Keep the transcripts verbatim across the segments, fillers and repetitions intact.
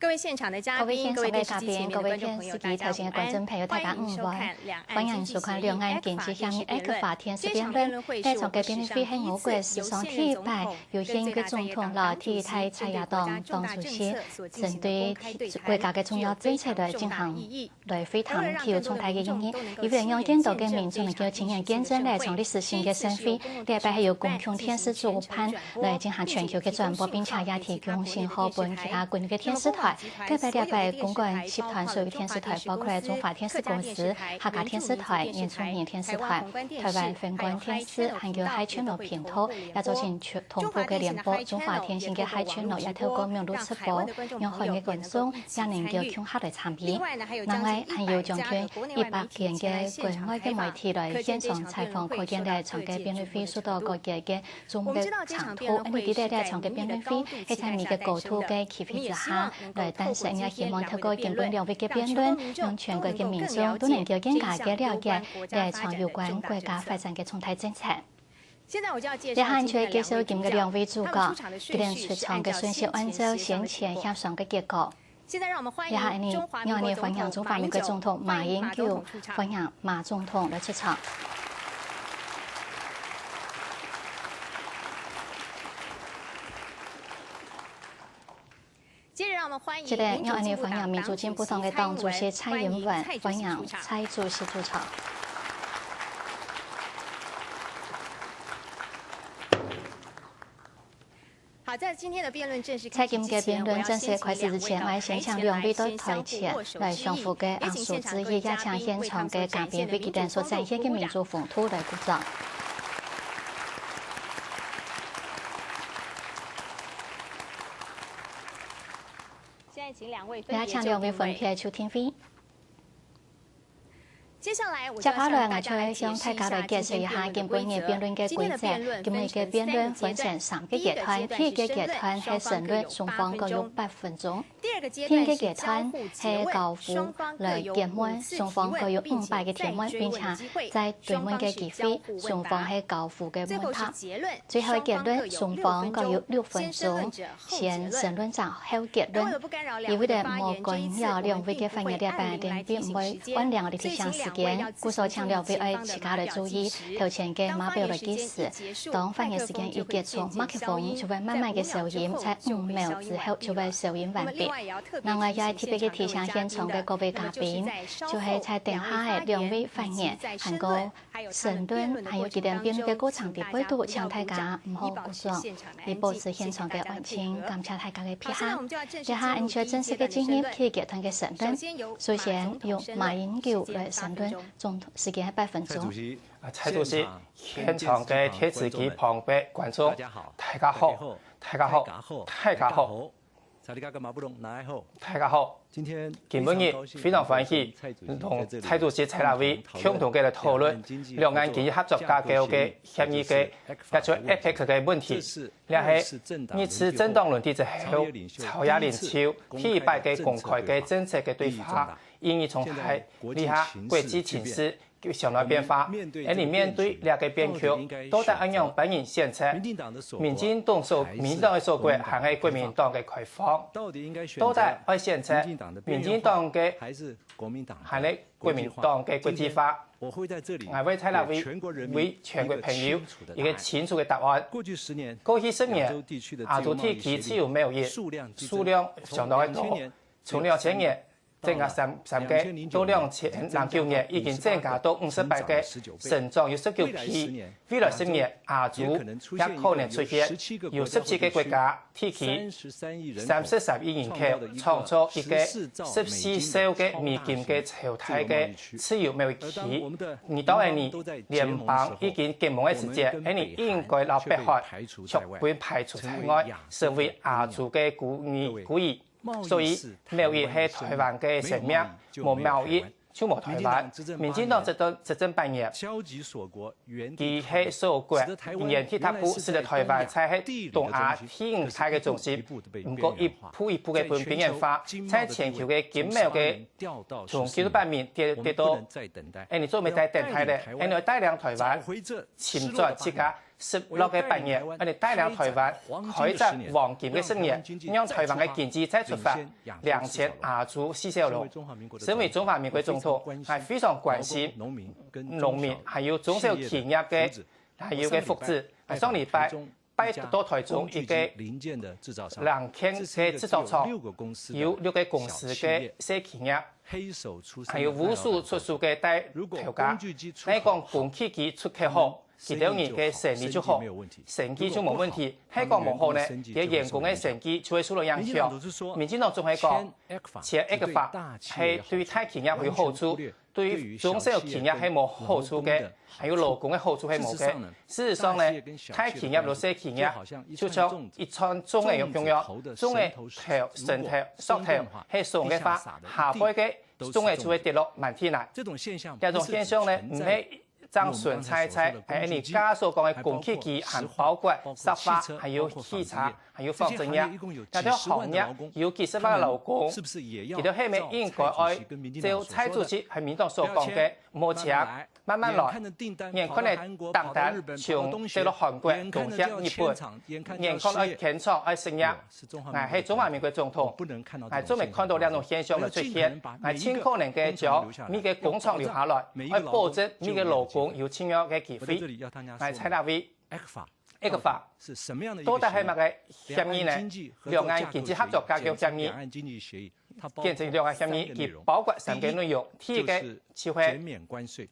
各位现场的嘉宾、各位电视机前面的观众朋友，大家午安。欢迎收看两岸紧急响应F法电视辩论。这场个辩论会是我国史上第一摆由现任个总统摎第一代在野党党主席針对国家个重要政策来进行 来会談具有重大个意义。為了讓更多个民眾能夠親眼見證這場歷史性个盛會，這擺係由公共電視主辦來進行全球个轉播，並且也提供信號分其他國內个電視台。這擺這擺公館集團所有電視台，包括中華電視公司、客家電視台、原住民電視台、台灣分館電視，還有海全路頻道，也組成全同步个聯播。中華電信个海全路也透過網路直播，讓海外个觀眾 也能夠共下來參與。另外，還有將近一百間个國外个媒體來現場採訪，可見這場个辯論會受到各界个重要程度。因為在這場个辯論會，係在美國高度个氣氛之下來，但是也希望透過今晡兩位个辯論，讓全國个民眾都能夠更加个了解這場有關國家發展个重大政策。 這下就係介紹今个兩位主角，佢等出場个順序按照先前協商个結果。這下𠊎等，讓𠊎等歡迎中華民國總統馬英九，歡迎馬總統來出場。 接下來，讓𠊎等歡迎民主進步黨个黨主席蔡英文，歡迎蔡主席出場。好，在今天的辯論正式開始之前，在今个辯論正式開始之前，𠊎愛先請兩位到台前來相互个握手致意，也請現場个嘉賓為佢等所展現个民主風度來鼓掌。 現在請兩位分別就定位。也請兩位分別就定位。接下來，我就要向大家來介紹一下今晡日辯論个規則。今晡日个辯論分成三个階段，第一个階段係申論，雙方各有八分鐘。第二个階段係交互來提問，雙方各有五擺个提問，並且再追問个機會，雙方係交互个問答。最後个結論，雙方各有六分鐘， 先申論者後結論。因為為了無干擾兩位个發言，這擺𠊎等並毋會按量个提醒時間，故所請兩位愛自家來注意頭前个碼表來計時。當發言時間一結束，麥克風就會慢慢个消音，在五秒之後就會消音完畢。另外，也愛特別个提醒現場个各位嘉賓，就係在等下个兩位發言，還過 申論，還有佢等辯論个過程裡背肚，請大家毋好鼓掌，以保持現場个安靜。感謝大家个配合。這下，𠊎等就正式个進入第一階段个申論。首先，由馬英九來申論，總統時間係八分鐘。蔡主席，啊，蔡主席，現場个電視機旁个觀眾，大家好，大家好，大家好。 大家好，今晡日非常歡喜，同蔡主席在這位共同个來討論兩岸經濟合作架構个協議个，也就APEC个問題。這係日治政黨輪替之後，朝野領袖第一擺个公開个政策个對話，意義重大。這下國際情勢 相當變化。𠊎等面對這个變局，到底愛仰般形選擇？民進黨所，民進黨个鎖國，還係國民黨个開放？到底愛選擇民進黨个，還係國民黨个國際化？𠊎會在這位為全國朋友一個清楚个答案。過去十年，亞洲地區自由貿易數量相當个多，從兩千年 增加三，三个，到兩千零九年已經增加到五十八个，成長有十九倍。未來十年，亞洲也可能出現有十七个國家、地區、三十三億人口，創造一个十四兆个美金个超大个自由貿易區。你到𠊎等聯邦已經結盟个時節，𠊎等應該摎北韓、日本排除在外，成為亞洲个孤兒，孤兒。 所以，貿易係台灣个生命，無貿易就無台灣。民進黨執政，執政八年，佢係鎖國，原地踏步，使得台灣在係東亞第五大个中心，毋過一步一步个分邊緣化，在全球个經貿个從九十八名跌，跌到，𠊎等做毋得再等待咧，𠊎等愛帶領台灣尋轉自家十六个八年，恁呢帶領台灣開展黃金个十年，讓台灣个經濟再出發，領先亞洲四小龍。身為中華民國總統，𠊎非常關心農民，還有中小企業个，還有个福祉。上禮拜拜到台中一个零件个製造廠，有六个公司个小企業，還有無數出手个大頭家。若講工具機出口好，佢兜人个生理就好，生計就無問題。係講無好呢，佢員工个生計就會受到影響。民進黨總係講，簽ECFA係對大企業有好處，對中小企業係無好處个，還有勞工个好處係無个。事實上呢，大企業摎細企業就像一串粽仔共樣，粽仔頭、成頭、熟頭係鬆个話，下背个粽仔就會跌落滿地泥。這種現象呢，毋係 正存在在𠊎俚頭先所講个工具機，還包括石化，還有汽車，還有紡織業。這兜行業有幾十萬个勞工，佢兜係毋係應該愛照蔡主席還有民進黨所講个，毋好簽，慢慢來。眼看个訂單從大陸、韓國、東協，眼看愛遷廠、愛失業， 𠊎係中華民國總統，𠊎做毋得看著這種現象个出現，𠊎盡可能个將每个工廠留下來，愛保證每个勞工有就業个機會。𠊎在這位，ECFA到底係麼个協議呢？兩岸經濟合作架構協議，簡稱兩岸協議，佢包括三个內容。第一个就係減免關稅，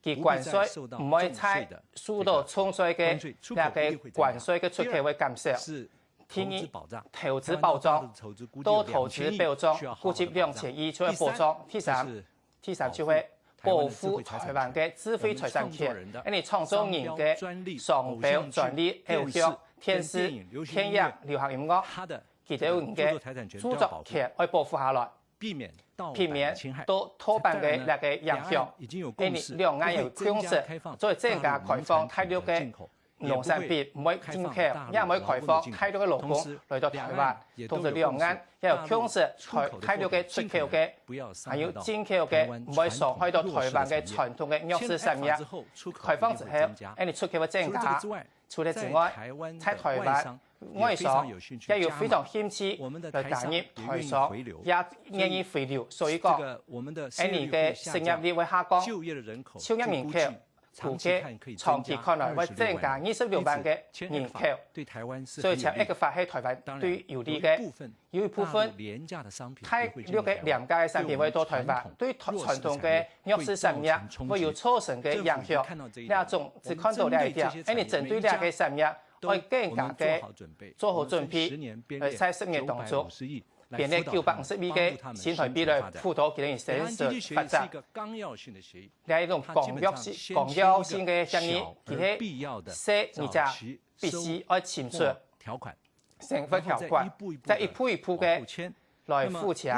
佢關稅毋會再受到重稅个，這个關稅个出口會減少。第二，投資保障，到投資保障，估計兩千億就會保障。第三，第三就係保護台灣个智慧財產權，恁呢創作人个商標、專利、偶像、電視、電影、流行音樂，佢兜人个著作權愛保護下來。 避免到盜版个這个影響。恁呢兩岸有共識，做增加開放大陸个農產品，毋會進口，也毋會開放大陸个勞工來到台灣。同時兩岸也有共識，大陸个出口个，還有進口个，毋會傷害到台灣个傳統个弱勢產業。開放之後，恁呢出口會增加。 除了之外，在台灣外商也有非常興趣來加入台商，也願意回流。所以講，恁呢个失業率會下降，就業人口估計長期看來會增加二十六萬个人口。所以簽ECFA係台灣對有利个，有一部分大陸个廉價个商品會到台灣，對傳統个弱勢產業會有造成个影響。這種只看到這一點，恁呢針對這个產業， 愛更加个做好準備，來在十年當中，編列九百五十億个新台幣來輔導佢等生存發展。這一種綱要性、綱要性个協議，佢係細而且必須愛清楚，懲罰條款，再一步一步个 來付錢，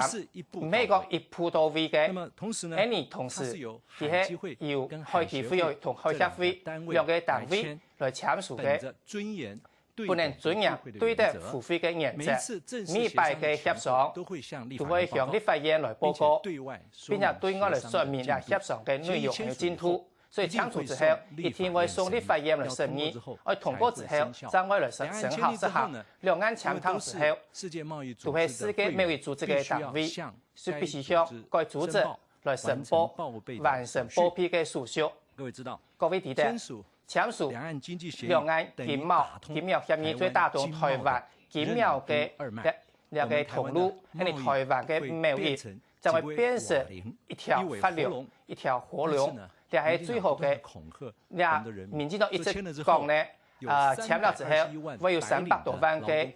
毋係講一步到位个。恁呢同時，佢係有海基會同海協會兩个單位來簽署个，本人尊嚴對待付費个原則。每擺个協商都會向立法院來報告，並且對外來說明這協商个內容還有進度。 所以簽署之後，一定會送立法院來審議，愛通過之後，正會來生效施行。兩岸簽訂之後，都係世界貿易組織个單位，就必須向該組織來申報完成報備个手續。各位知道，簽署兩岸經貿、經貿協議就會打通台灣經貿个這个通路，恁呢台灣个貿易 正會變成一條血路、一條活路，這係最好个。這民進黨一直講呢，呃，簽了之後，會有三百多萬个人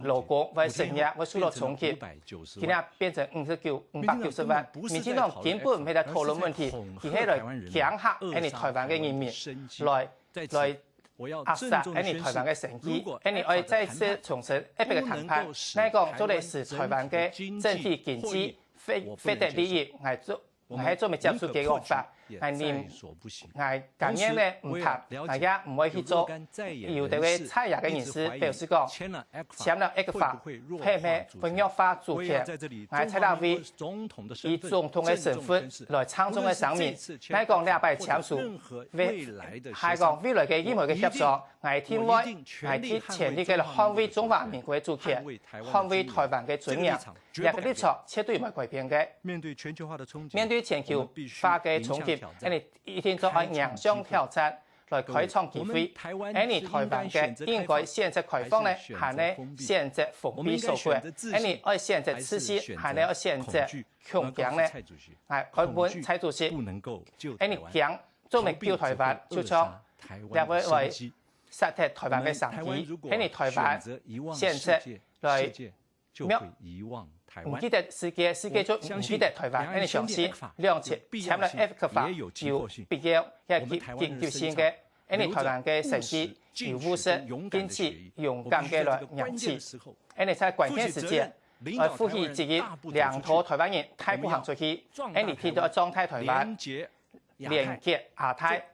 勞工會失業，會受到衝擊。今日變成五十九、五百九十萬。民進黨根本毋係在討論問題，佢係來驚嚇恁呢台灣个人民，來 來壓殺恁呢台灣个生計。恁呢愛再次重申，一百个談判，𠊎講做得使台灣个整體經濟發發達利益，𠊎做𠊎係做毋得接受个講法。，𠊎認，𠊎甘願呢毋談，𠊎也毋會去做。有兜个在野个人士表示講，簽了ECFA，係毋係會弱化主權？𠊎在這位以總統个身份來鄭重个聲明，𠊎講這擺簽署，還講未來个任何个協商，𠊎定會，𠊎會全力个捍衛中華民國个主權，捍衛台灣个尊嚴。這個立場絕對毋會改變个。面對全球化个衝擊，𠊎等一定做愛迎上挑戰，來開創機會。𠊎等台灣个應該選擇開放呢，還係選擇封閉鎖國？𠊎等愛選擇自信，還係愛選擇恐驚呢？𠊎愛問蔡主席，𠊎等驚做毋得救台灣，就像這位來 殺忒台灣个生機，𠊎等台灣選擇來，毋記得世界，世界就毋記得台灣。𠊎等相信，兩國簽了ECFA有必要，也緊急性个，𠊎等台灣个生機有務實，並且勇敢个來迎接。𠊎等在關鍵時節，愛負起責任，領導台灣人大步行出去，𠊎等定著壯大台灣，連結亞太。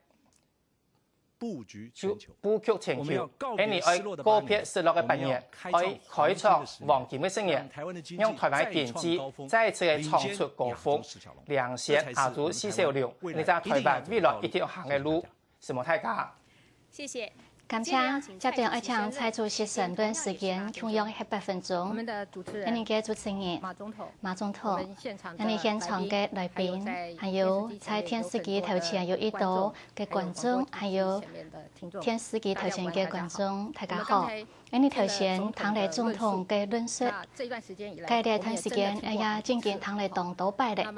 布局全球。𠊎等愛告別失落个八年，愛開創黃金个十年，讓台灣个經濟再次个創出高峰，領先亞洲四小龍，這正台灣未來一定愛行个路。承蒙大家。謝謝。感謝，接等愛請蔡主席申論時間共樣係八分鐘。𠊎等个主持人，馬總統，𠊎等現場个來賓，還有在電視機頭前有一兜个觀眾，還有 電視機頭前个觀眾，大家好。𠊎等頭先聽了總統个論述，該這段時間，𠊎也正經聽了當多擺了。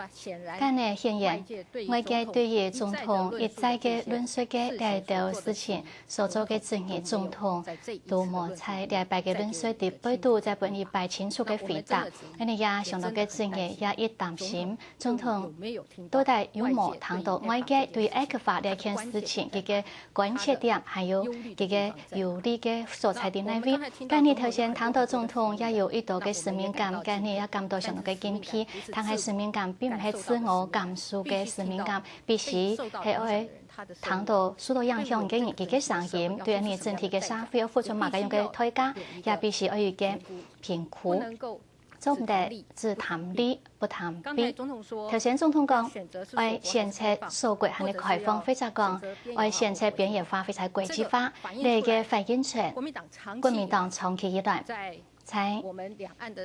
該呢，顯然，外界對於總統一再个論述个這兜事情所做个質疑，總統都無在這擺个論述裡背肚再分一擺清楚个回答。𠊎等也想到个質疑，也一擔心，總統 到底有無聽到外界對ECFA這件事情佢个關切點，還有佢个有利个所在在哪位？𠊎等頭先聽到總統也有一兜个使命感，𠊎等也感到相當个敬佩。但係使命感並毋係自我感受个使命感，必須係愛聽到受到影響个人佢个聲音，對𠊎等整體个社會愛付出麼个樣个代價，也必須愛有一個評估。 做毋得只談利不談弊。頭先總統講，愛選擇鎖國還係開放，或者講愛選擇邊緣化或者國際化，這個反映出國民黨長期以來在𠊎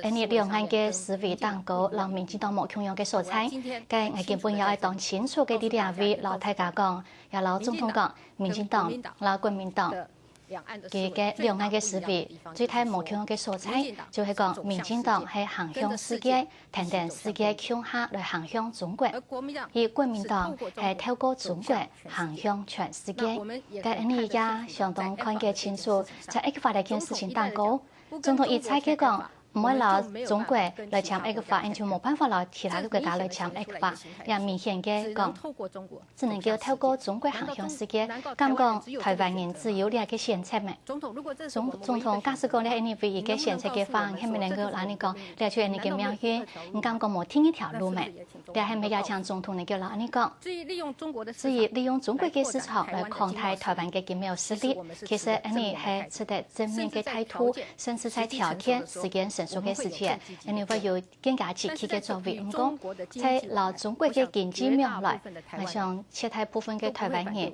等兩岸个思維當中，摎民進黨無共樣个所在。該𠊎根本也愛當清楚个在這位摎大家講，也摎總統講，民進黨摎國民黨 佢个兩岸个思維最大無共个所在，就係講民進黨係行向世界，跈等世界共下來行向中國。而國民黨係透過中國行向全世界。該𠊎等也相當看个清楚，在ECFA這件事情當中，總統一再个講， 毋會摎中國來簽ECFA，𠊎等就無辦法摎其他个國家來簽ECFA。這明顯个講，只能夠透過中國行向世界。敢講台灣人只有這個選擇咩？總，總統假使講這係你唯一个選擇个話，係毋係能夠摎你講，這就係你个命運？你敢講無第二條路咩？這係毋係也請總統能夠摎你講？至於利用中國个市場來擴大台灣个經貿實力，其實𠊎等係值得正面个態度，甚至在條件、時間成熟个時節，𠊎等會有 更加積極个作為。毋過，在摎中國个經濟網來，𠊎想絕大部分个台灣人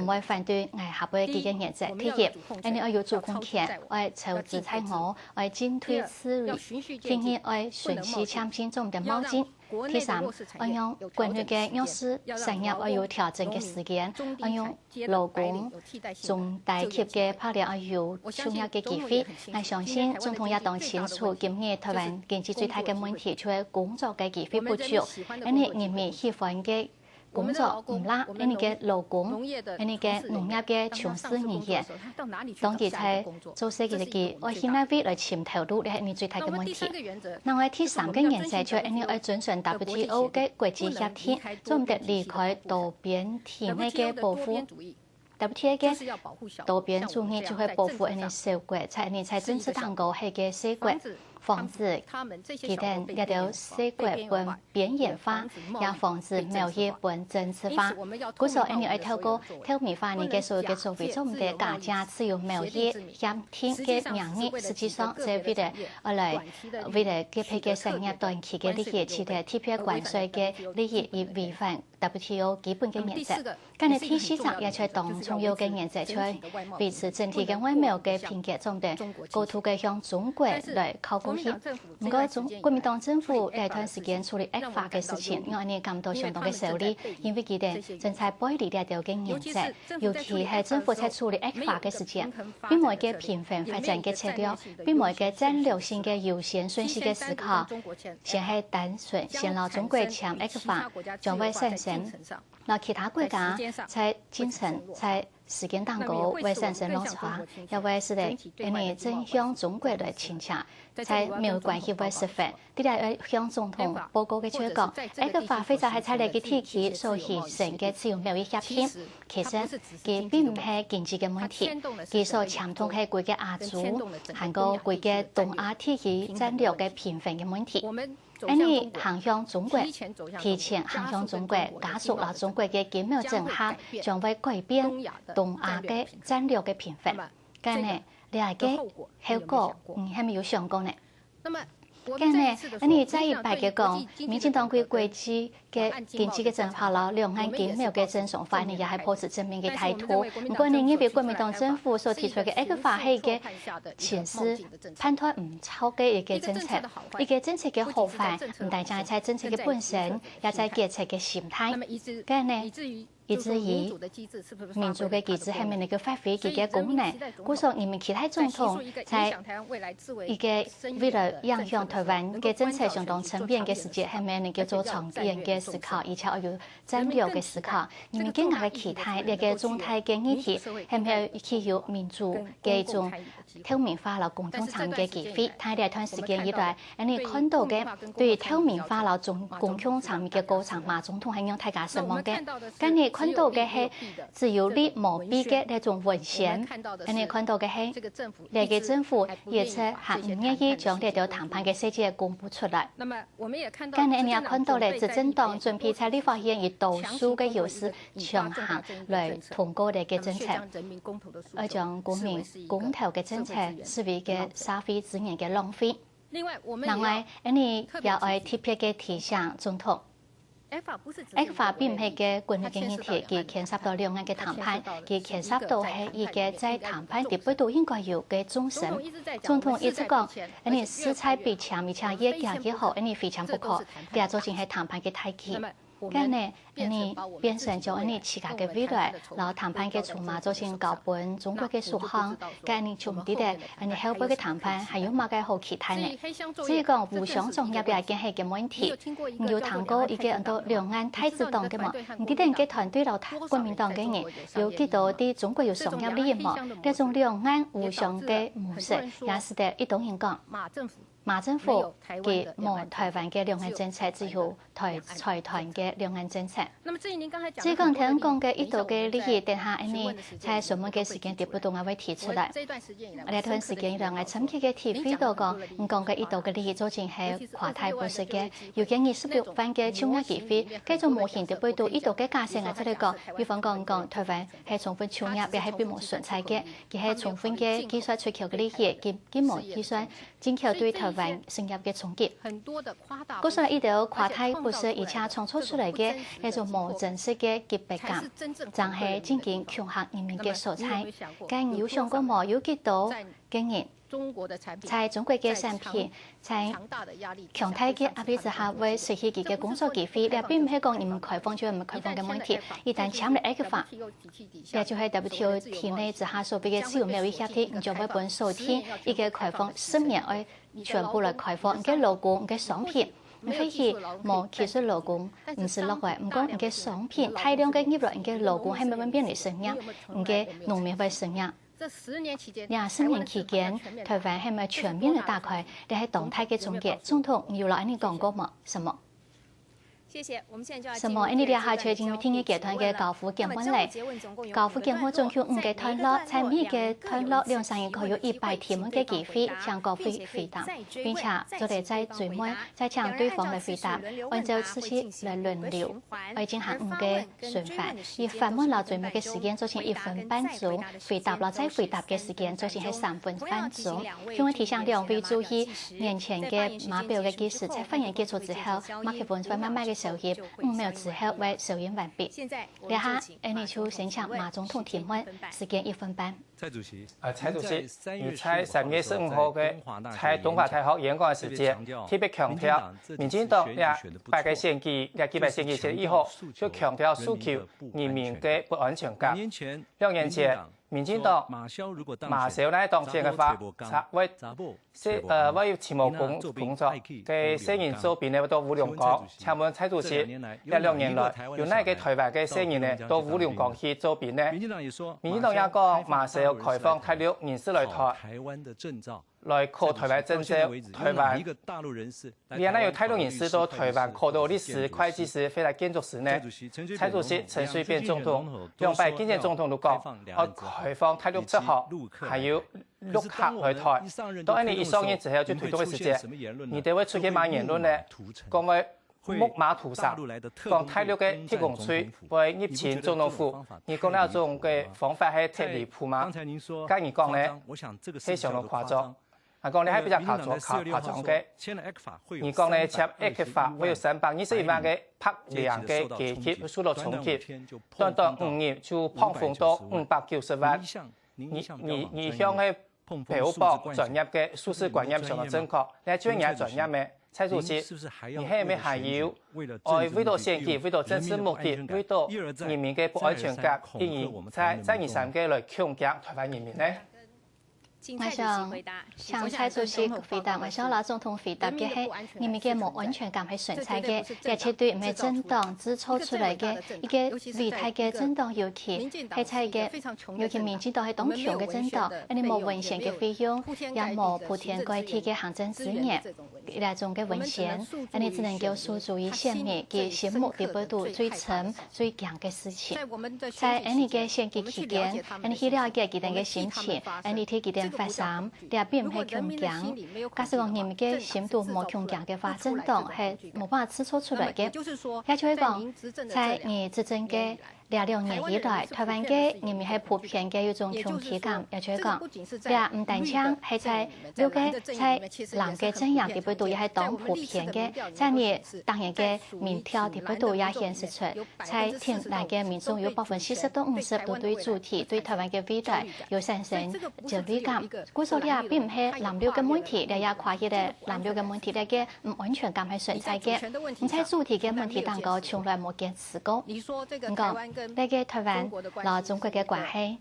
毋會反對𠊎下背幾個原則。第一，𠊎等愛有主控權，愛操之在我，愛進退自如。第二，愛順序簽證做毋得冒進。第三，愛讓國內个弱勢產業愛有調整个時間，愛讓 勞工中低級个白領愛有就業个機會。𠊎相信總統也當清楚，今日台灣經濟最大个問題就係工作个機會不足。𠊎等人民喜歡个工作毋罅，𠊎等个勞工，𠊎等个農業个從事人員，當佢在做事个時節，愛去哪位來尋頭路，這係𠊎等最大个問題。另外第三個原則就係𠊎等愛遵循W T O个國際協定，做毋得離開多邊體系个保護。 W T O个多邊主義就係保護𠊎等小國，在𠊎等在政治當中係個細國，防止佢等這兜細國分邊緣化，也防止貿易分政治化。故所，𫣆俚愛透過透明化，人个所有个作為，做毋得假借自由貿易協定个名義，實際上係為了愛來為了個別个產業短期个利益，取得特別關稅个利益，而違反 W T O 基本个原則。該呢第四隻也就係當重要个原則，就係維持整體个外貿个品格，做毋得過度个向中國來靠過去。毋過中國民黨政府這段時間處理ECFA个事情，𠊎恁呢感到相當个受理，因為佢等正在背離這兜个原則，尤其係政府在處理ECFA个時間，並無一個平衡發展个策略，並無一個戰略性个優先順序个思考，先係單純先摎中國簽ECFA，將會產生 摎其他國家在進程、在時間當中會產生落差，也會使得𫣆俚正向中國來傾斜，在貿易關係會失衡。這裡愛向總統報告个就係講，ECFA或者係在這個地區所形成个自由貿易協定，其實佢並毋係經濟个問題，佢所牽動係規個亞洲，還過規個東亞地區戰略个平衡个問題。 恁呢行向中國，提前行向中國，加速摎中國个經貿整合，將會改變東亞个戰略个平衡。該呢，這個後果，你係毋係有想過呢？該呢，恁呢再一擺个講，民進黨對國際个經濟个整合摎兩岸經貿个正常化，你也係保持正面个態度。毋過呢，因為國民黨政府所提出个ECFA係一個情勢 判斷毋著个一個政策。一個政策个好壞，毋單淨在政策个本身，也在決策个心態。該呢，以至於民主个機制係毋係能夠發揮佢个功能。故所人民期待總統在一個為了影響台灣个政策相當深遠个時節，係毋係能夠做長遠个思考，而且愛有 戰略个思考。人民更加个期待這個重大个議題，係毋係具有民主个一種透明化摎公共參與个機會。在這段時間以來，𫣆俚看著个對透明化摎公共參與个過程，馬總統係讓大家失望个。𫣆俚看著个係只有利無弊个這種文宣，𫣆俚看著个係這個政府一直還毋願意將這兜談判个細節公布出來。 該𫣆俚也看著咧，執政黨準備在立法院以多數个優勢強行來通過這個政策，愛將公民公投个政策視為个社會資源个浪費。另外，𫣆俚也愛特別个提醒總統，ECFA並毋係个國內个議題，佢牽涉到兩岸个談判，佢牽涉到係一個在談判裡背肚應該有个重心。總統一直講，𫣆俚勢在必簽，而且越遽越好，𫣆俚非簽不可。 這做成係談判个大忌。該呢，𫣆俚變成將𫣆俚自家个未來，摎談判个籌碼做成交分中國个手項，該𫣆俚就毋知得，𫣆俚後背个談判還有麼个好期待呢？至於講互相作孽這件係个問題，你有聽過一個安到兩岸太子黨个無？你知得你个團隊摎國民黨个人有幾多對中國有商業利益無？這種兩岸互相个模式，也使得一兜人講， 馬政府佢無台灣个兩岸政策，只有台財團个兩岸政策。至於講頭先講个一島个利益，等下𫣆俚在詢問个時間，特別都𠊎會提出來。這段時間以來，𠊎深刻个體會到講，你講个一島个利益，做成係誇大不實个，有个二十六萬个就業機會，該種模型特別都一島个假設，𠊎這裡講，比方講講台灣係充分就業，也係並無存在个，佢係充分个計算出口个利益，佢佢無計算 進口對台灣產業个衝擊。故所一兜誇大不實而且創造出來个該種無真實个級別感，正係真正恐嚇人民个所在。該你有想過無？有幾多个人在中國个產品，在強大个壓力之下，會失去佢个工作機會？這並毋係講人民開放就人民開放个問題，一旦簽了ECFA， 這就係W T O體內之下所謂个自由貿易協定，你就會分鎖定一個開放十年，愛全部來開放。你个勞工、你个商品，你或許無技術勞工毋使落來，毋過你个商品大量个入來，你个勞工係毋係會變成失業？你个農民會失業。這十年期間，台灣係毋係全面个打開？這係當大个衝擊。總統，你有摎𫣆俚講過無？什麼？什麼？恁呢這下就進入第二階段个高呼簡報咧。高呼簡報總共五個段落，在每個段落兩儕人可有一擺提問个機會，請高呼回答，並且做得再追問，再請對方來回答，按照次序來輪流，愛進行五個循環。以發問摎追問个時間做成一分半鐘，回答摎再回答个時間做成係三分半鐘。 希望提醒兩位注意，面前个碼表个計時，在發言結束之後，麥克風會慢慢个收起，五秒之後會收音完畢。這下，𫣆俚就先請馬總統提問，時間一分半。蔡主席，啊，蔡主席，你在三月十五號个在東華大學演講个時節，特別強調，民進黨這擺个選舉，這幾擺選舉選以後，就強調訴求人民个不安全感。兩年前， 民進黨馬蕭若當選个話，查會，係，呃，會有尋無工，工作，个細人做兵呢，會到烏龍崗。請問蔡主席，這兩年來，有哪個臺灣个細人呢，到烏龍崗去做兵呢？民進黨也講，馬蕭開放大陸人士來臺，來考臺灣證照，臺灣 你看，哪有大陸人士到臺灣考到律師、會計師、或者建築師呢？蔡主席、陳水扁總統、兩擺競選總統都講，愛開放大陸出學，還有陸客來臺。當恁呢一上任之後，就推動个時節，你兜會出現麼个言論呢？講會木馬屠城，講大陸个特工隊會入侵總統府，你講這種个方法係忒離譜嗎？該你講呢，係相當誇張。 啊，講你還比較誇張，誇，誇張个。你講呢，簽ECFA會有三百二十一萬个白領个階級會受到衝擊，短短五日就膨風到五百九十萬。你，你，你向个標榜專業个數字觀念相當正確，你還就係你个專業咩？蔡主席，你係毋係還有愛為到選舉、為到政治目的、為到人民个不安全感，一而再、再而三个來恐驚臺灣人民呢？ 𠊎想請蔡主席回答，𠊎想摎總統回答个係，人民个無安全感係存在个，這絕對毋係政黨製造出來个，一個偉大个政黨，尤其係在一個，尤其民進黨係當強个政黨，恁呢無文宣个費用，也無鋪天蓋地个行政資源，這種个文宣，恁呢只能夠訴諸於選民，佢心目底背肚最深、最驚个事情。在恁呢个選舉期間，恁呢去了解佢等个心情，恁呢替佢等發聲， 這並毋係恐驚。假使講人民个心肚無恐驚个話，政黨係無辦法製造出來个。也就係講，在你執政个這兩年以來，臺灣个人民係普遍个有種恐懼感，也就係講，這毋單淨係在綠个、在藍个陣營底背肚，也係當普遍个，在你當然个民調底背肚也顯示出，在挺藍个民眾有百分之四十到五十都對主體、對臺灣个未來有產生焦慮感。 故所這並毋係藍綠个問題，這也跨越了藍綠个問題，這个毋安全感係存在个。毋在主體个問題當中從來無堅持過。毋過，這个臺灣摎中國个關係，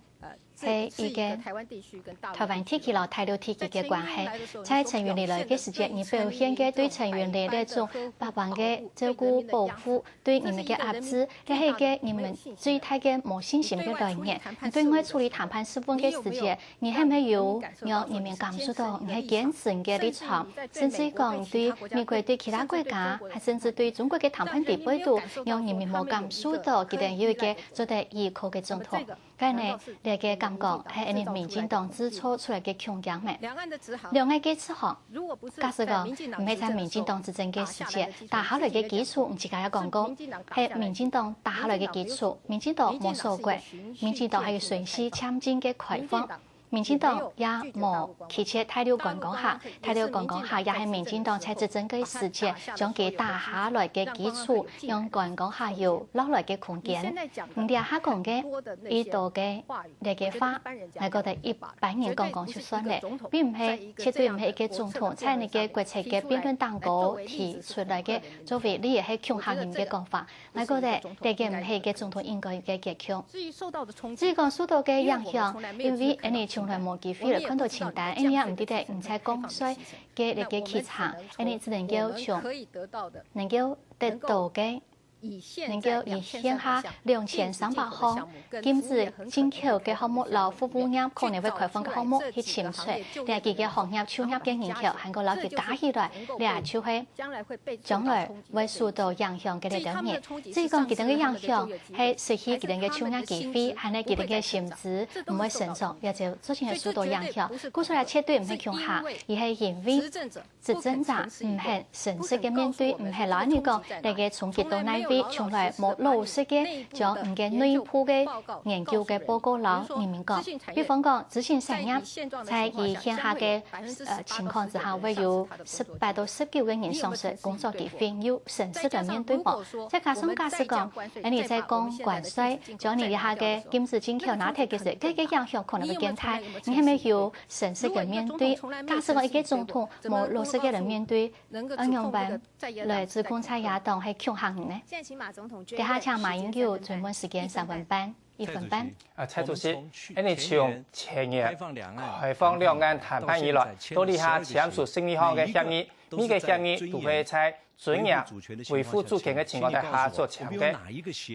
係一个臺灣地區摎大陸地區个關係。在陳雲林來个時節，你表現个對陳雲林這種百般个照顧保護， 對人民个壓制，這係一個人民最大个無信心个來源。你對外處理談判失敗个時節，你係毋係有讓人民感受到你係堅持你个立場，甚至講對美國、對其他國家，還甚至對中國个談判底背肚，讓人民無感受到佢等有一個做得依靠个總統？該呢，這個感覺係恁呢民進黨製造出來个恐驚咩？兩岸个直航， 假使講，毋係在民進黨執政个時節，打下來个基礎，你自家也講過，係民進黨打下來个基礎，民進黨無鎖國，民進黨還有順序簽證个開放，民進黨也無拒絕大陸觀光客，大陸觀光客也係民進黨在執政个時節，將佢打下來个基礎，讓觀光客有落來个空間。你這下講个，已多个 這個話，𠊎覺得一般人講講就算了，並毋係，絕對毋係一個總統在你个國際个辯論當中提出來个，作為你也係共下人个講法。𠊎覺得這個毋係一個總統應該有个結局。至於講受到个影響，因為恁呢從來無機會來看到清單，恁呢也毋知得你在講說个這個期程，恁呢只能夠從能夠得到个能夠以現下兩千三百項禁止進口个項目摎服務業可能會開放个項目去尋出這幾个行業就業个人口，還過摎佢加起來，這就係將來會受到影響个這兜人。至於講佢兜个影響係失去佢兜个就業機會，還係佢兜个薪資毋會成長，這就做成會受到影響。故所這絕對毋係恐嚇，而係因為 執政者毋肯誠實个面對，毋肯摎你講，這个衝擊到哪位，從來無老實个將你个內部个研究个報告摎人民講。比方講，資訊產業在佢現下个呃情況之下，會有十八到十九个人喪失工作機會，有誠實个面對無？再加上假使講，恁你再講關稅，將你這下个禁止進口拿忒个時，該个影響可能會更大。你係毋係有誠實个面對？假使講一个總統 無老實个人面對，恁樣般來自公在野黨係恐嚇人呢？這下請馬英九追問時間三分半，一分半。啊，蔡主席，恁你從前年開放兩岸談判以來，到這下簽署十二項个協議，每个協議都係在尊嚴、維護主權个情況底下所簽个。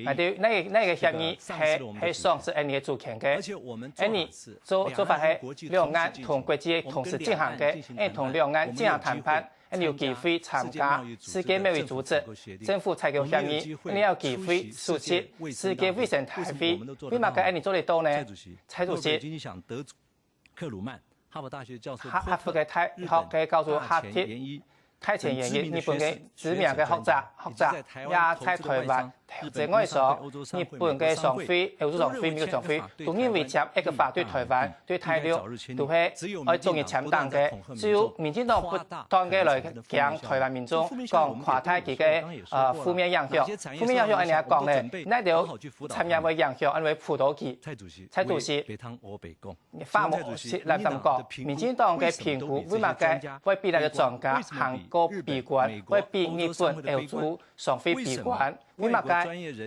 那對，那个那个協議係係喪失恁你个主權个，恁你 做做法係兩岸同國際同時進行个，恁同兩岸進行談判，恁有機會參加世界貿易組織、政府採購協議，恁有機會出席世界衛生大會，為麼个恁你做得到呢？蔡主席，哈哈佛个大學个教授哈特 大前研一，日本个知名个學者，學者也在台灣投資外商，日本个商會、歐洲商會、美國商會，都認為簽ECFA對台灣、對大陸都係愛中意簽單个。只有民進黨不斷个來驚台灣民眾講誇大佢个呃負面影響，負面影響恁樣講呢，哪兜產業會影響，恁會輔導佢？蔡主席， 話無實來講，民進黨个評估為麼个會比那个專家還過悲觀，會比日本、歐洲商會悲觀？為麼个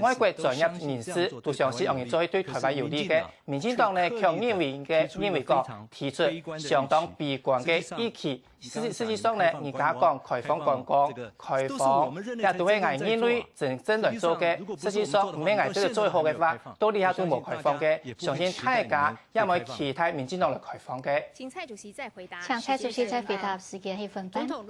外國專業人士都相信恁樣做係對台灣有利个？民進黨呢，卻認為个認為講提出相當悲觀个預期。實實際上呢，人家講開放觀光、開放，也都係𠊎人類真正來做个。實際上，毋係𠊎這个做好个話，到這下都無開放个。相信大家 也毋會期待民進黨來開放个。請蔡主席再回答。請蔡主席再回答時間一分半。總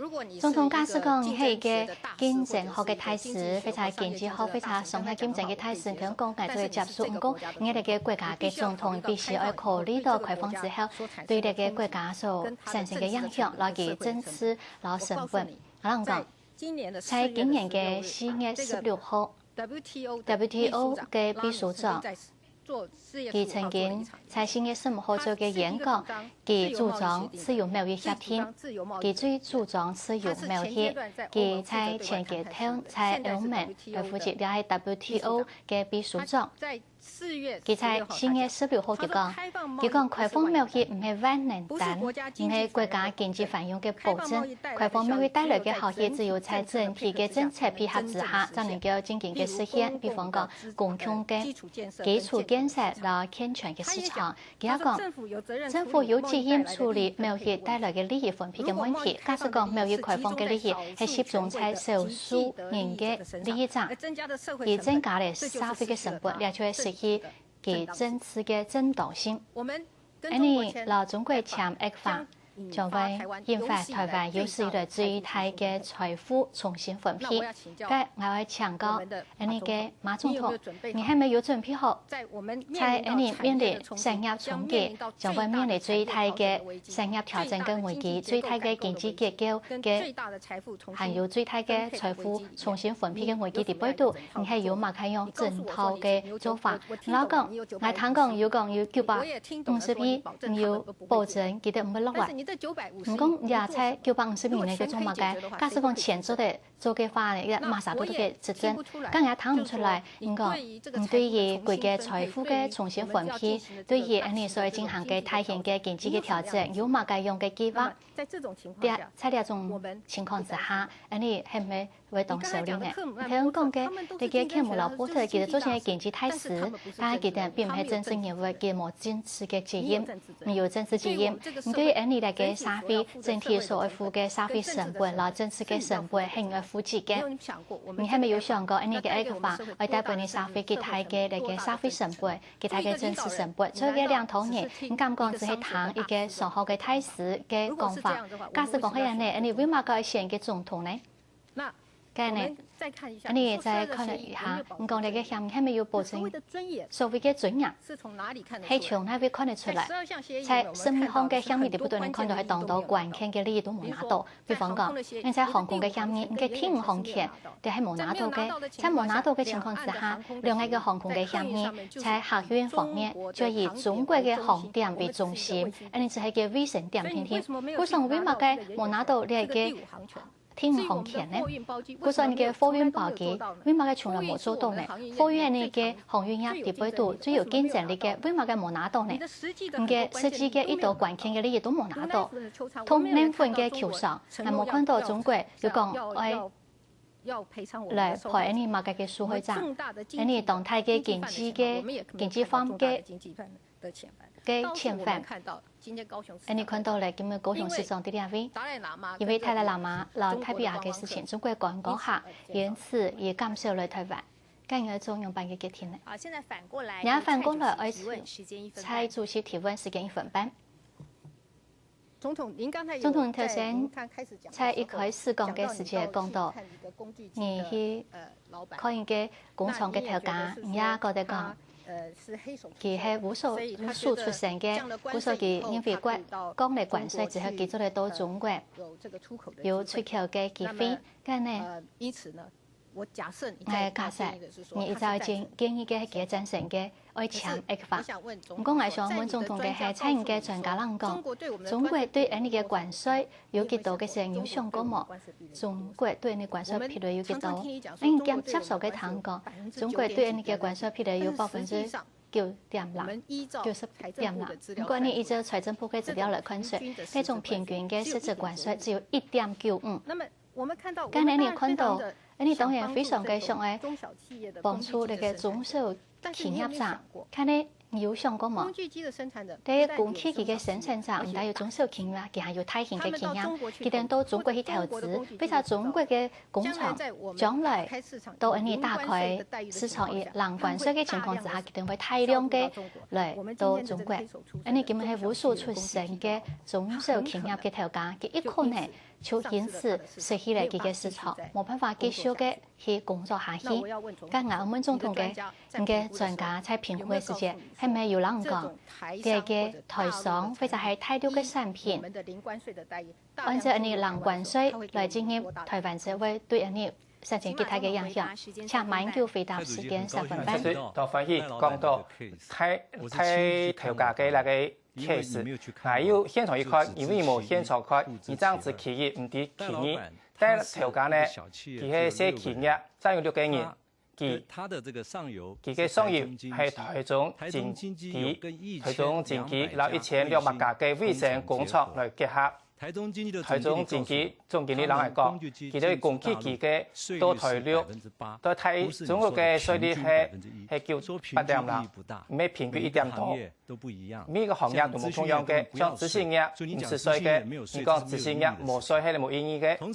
統，假使講你係一个經濟學个大師，或者經濟學，或者商業競爭个大師，你可能講𠊎做得接受，毋過你係一个國家个總統，你必須愛考慮到開放之後，對這个國家所產生个影響，摎佢政治摎成本。𠊎同你講，在今年个四月十六號， W T O个秘書長，佢曾經在四月十五號做个演講，佢主張自由貿易協定，佢最主張自由貿易，佢在前幾天在歐盟來負責這係W T O个秘書長。佢在四月十六號佢講，佢講開放貿易毋係萬能丹，毋係國家經濟繁榮个保證。開放貿易帶來个效益，只有在整體个政策配合之下，正能夠真正个實現。比方講，公共个基礎建設摎健全个市場。佢也講，政府有責任處理貿易帶來个利益分配个問題。假使講貿易開放个利益係集中在少數人个利益上，佢增加了社會个成本，這就會失去 佢政治个正當性。恁呢摎中國簽ECFA，將會引發台灣有史以來最大个財富重新分配。該𠊎愛請教恁呢个馬總統，你係無有準備好，在恁呢面臨產業衝擊，將會面臨最大个產業調整个危機，最大个經濟結構个，還有最大个財富重新分配个危機底背肚，你係有麼个樣整套个做法？ 𠊎講，𠊎聽講有講有九百五十億，你有保證佢兜毋會落來。毋過這在九百五十億內底做麼个？假使講錢做得做个話呢，這馬上都得執政。該𠊎聽毋出來，你講，你對於規个財富个重新分配，對於恁呢所進行个大型个經濟个調整，有麼个樣个計畫？ 在這種情況之下，恁呢係毋係會當受理呢？你頭先講个，這个Kim摎Bolte佢兜做成个經濟大使，但係佢兜並毋係政治人物，佢無政治个責任，毋有政治責任。毋過，恁呢這个社會整體所愛負个社會成本摎政治个成本係愛負責个。你係毋係有想過，恁呢个ECFA愛帶分你社會幾大个這个社會成本？ 其他个政治成本。所以這兩頭人，你敢講只係聽一个上好个大使个講法？假使講係恁呢，恁呢為麼个愛選一个總統呢？該呢，恁呢再看一下，你講這个協議係毋係有保證所謂个尊嚴？係從哪位看得出來？在十二項个協議底背肚，你看到係當多關鍵个利益都無拿到。 比方講，你在航空个協議，你个第五航權，這係無拿到个。在無拿到个情況之下，另外一个航空个協議，在客運方面，就以中國个航點為中心，恁呢就係个衛生點定定。故所為麼个無拿到這个第五航權呢？故所你个貨運包機，為麼个從來無做到呢？貨運你个航運業底背肚最有競爭力个，為麼个無拿到呢？你个實際个一兜關鍵个利益都無拿到。同奶粉个球場， 𠊎無看到中國有講愛來賠恁呢麼个个受害者，恁呢當大个經濟个經濟方个个遣返。恁呢看到了，今日高雄市長在這位，因為達賴喇嘛摎泰比亞个事情，中國觀光客因此也減少來台灣。該你愛做仰般个決定呢？你愛反過來，愛蔡主席提問時間一分半。 總統頭先在一開始講个時節講到，你去看一个工廠个頭家，你也覺得講，佢係烏手烏手出身个，故所佢認為關降了關稅之後，佢做得到中國有出口个機會，該呢？ 𠊎假設你一直愛建建議个係佢贊成个愛簽ECFA。毋過𠊎想問總統个係，在你个專家來講，中國對恁呢个關稅有幾多个時間有想過無？中國對恁呢關稅壁壘有幾多？恁你接接受个聽講，中國對恁呢个關稅壁壘有百分之九點零，九十點零。毋過你依照財政部个資料來看出，該種平均个實質關稅只有一點九五。 該恁呢看到，恁呢當然非常个想愛幫助這个中小企業者。該呢你有想過無？這个供給佢个生產者，毋但有中小企業，佢還有大型个企業，佢等到中國去投資，為啥中國个工廠將來到恁呢打開市場，以零關稅个情況之下，佢等會大量个來到中國。恁呢根本係烏手出身个中小企業个頭家，佢一可能 就因此失去了佢个市場，無辦法繼續个去工作下去。該𠊎問總統个，你个專家在評估个時節，係毋係有人講，這个台商或者係大陸个產品，按照恁呢零關稅來進入台灣社會，對恁呢產生幾大个影響？請馬英九回答時間三分半。其實，當歡喜講到大大頭家个該个 確實，𠊎有現場去看，因為無現場看，你正知其一，毋知其二。但頭家呢，佢係細企業，正有六個人，佢佢个上游係台中精機，台中精機摎一千兩百家个衛生工廠來結合。 台中精機總經理人來講，佢兜个供給佢个到大陸，到大中國个稅率係係九八點零，毋係平均一點多。每個行業都無共樣个，像製造業毋使稅个，你講製造業無稅係無意義个。同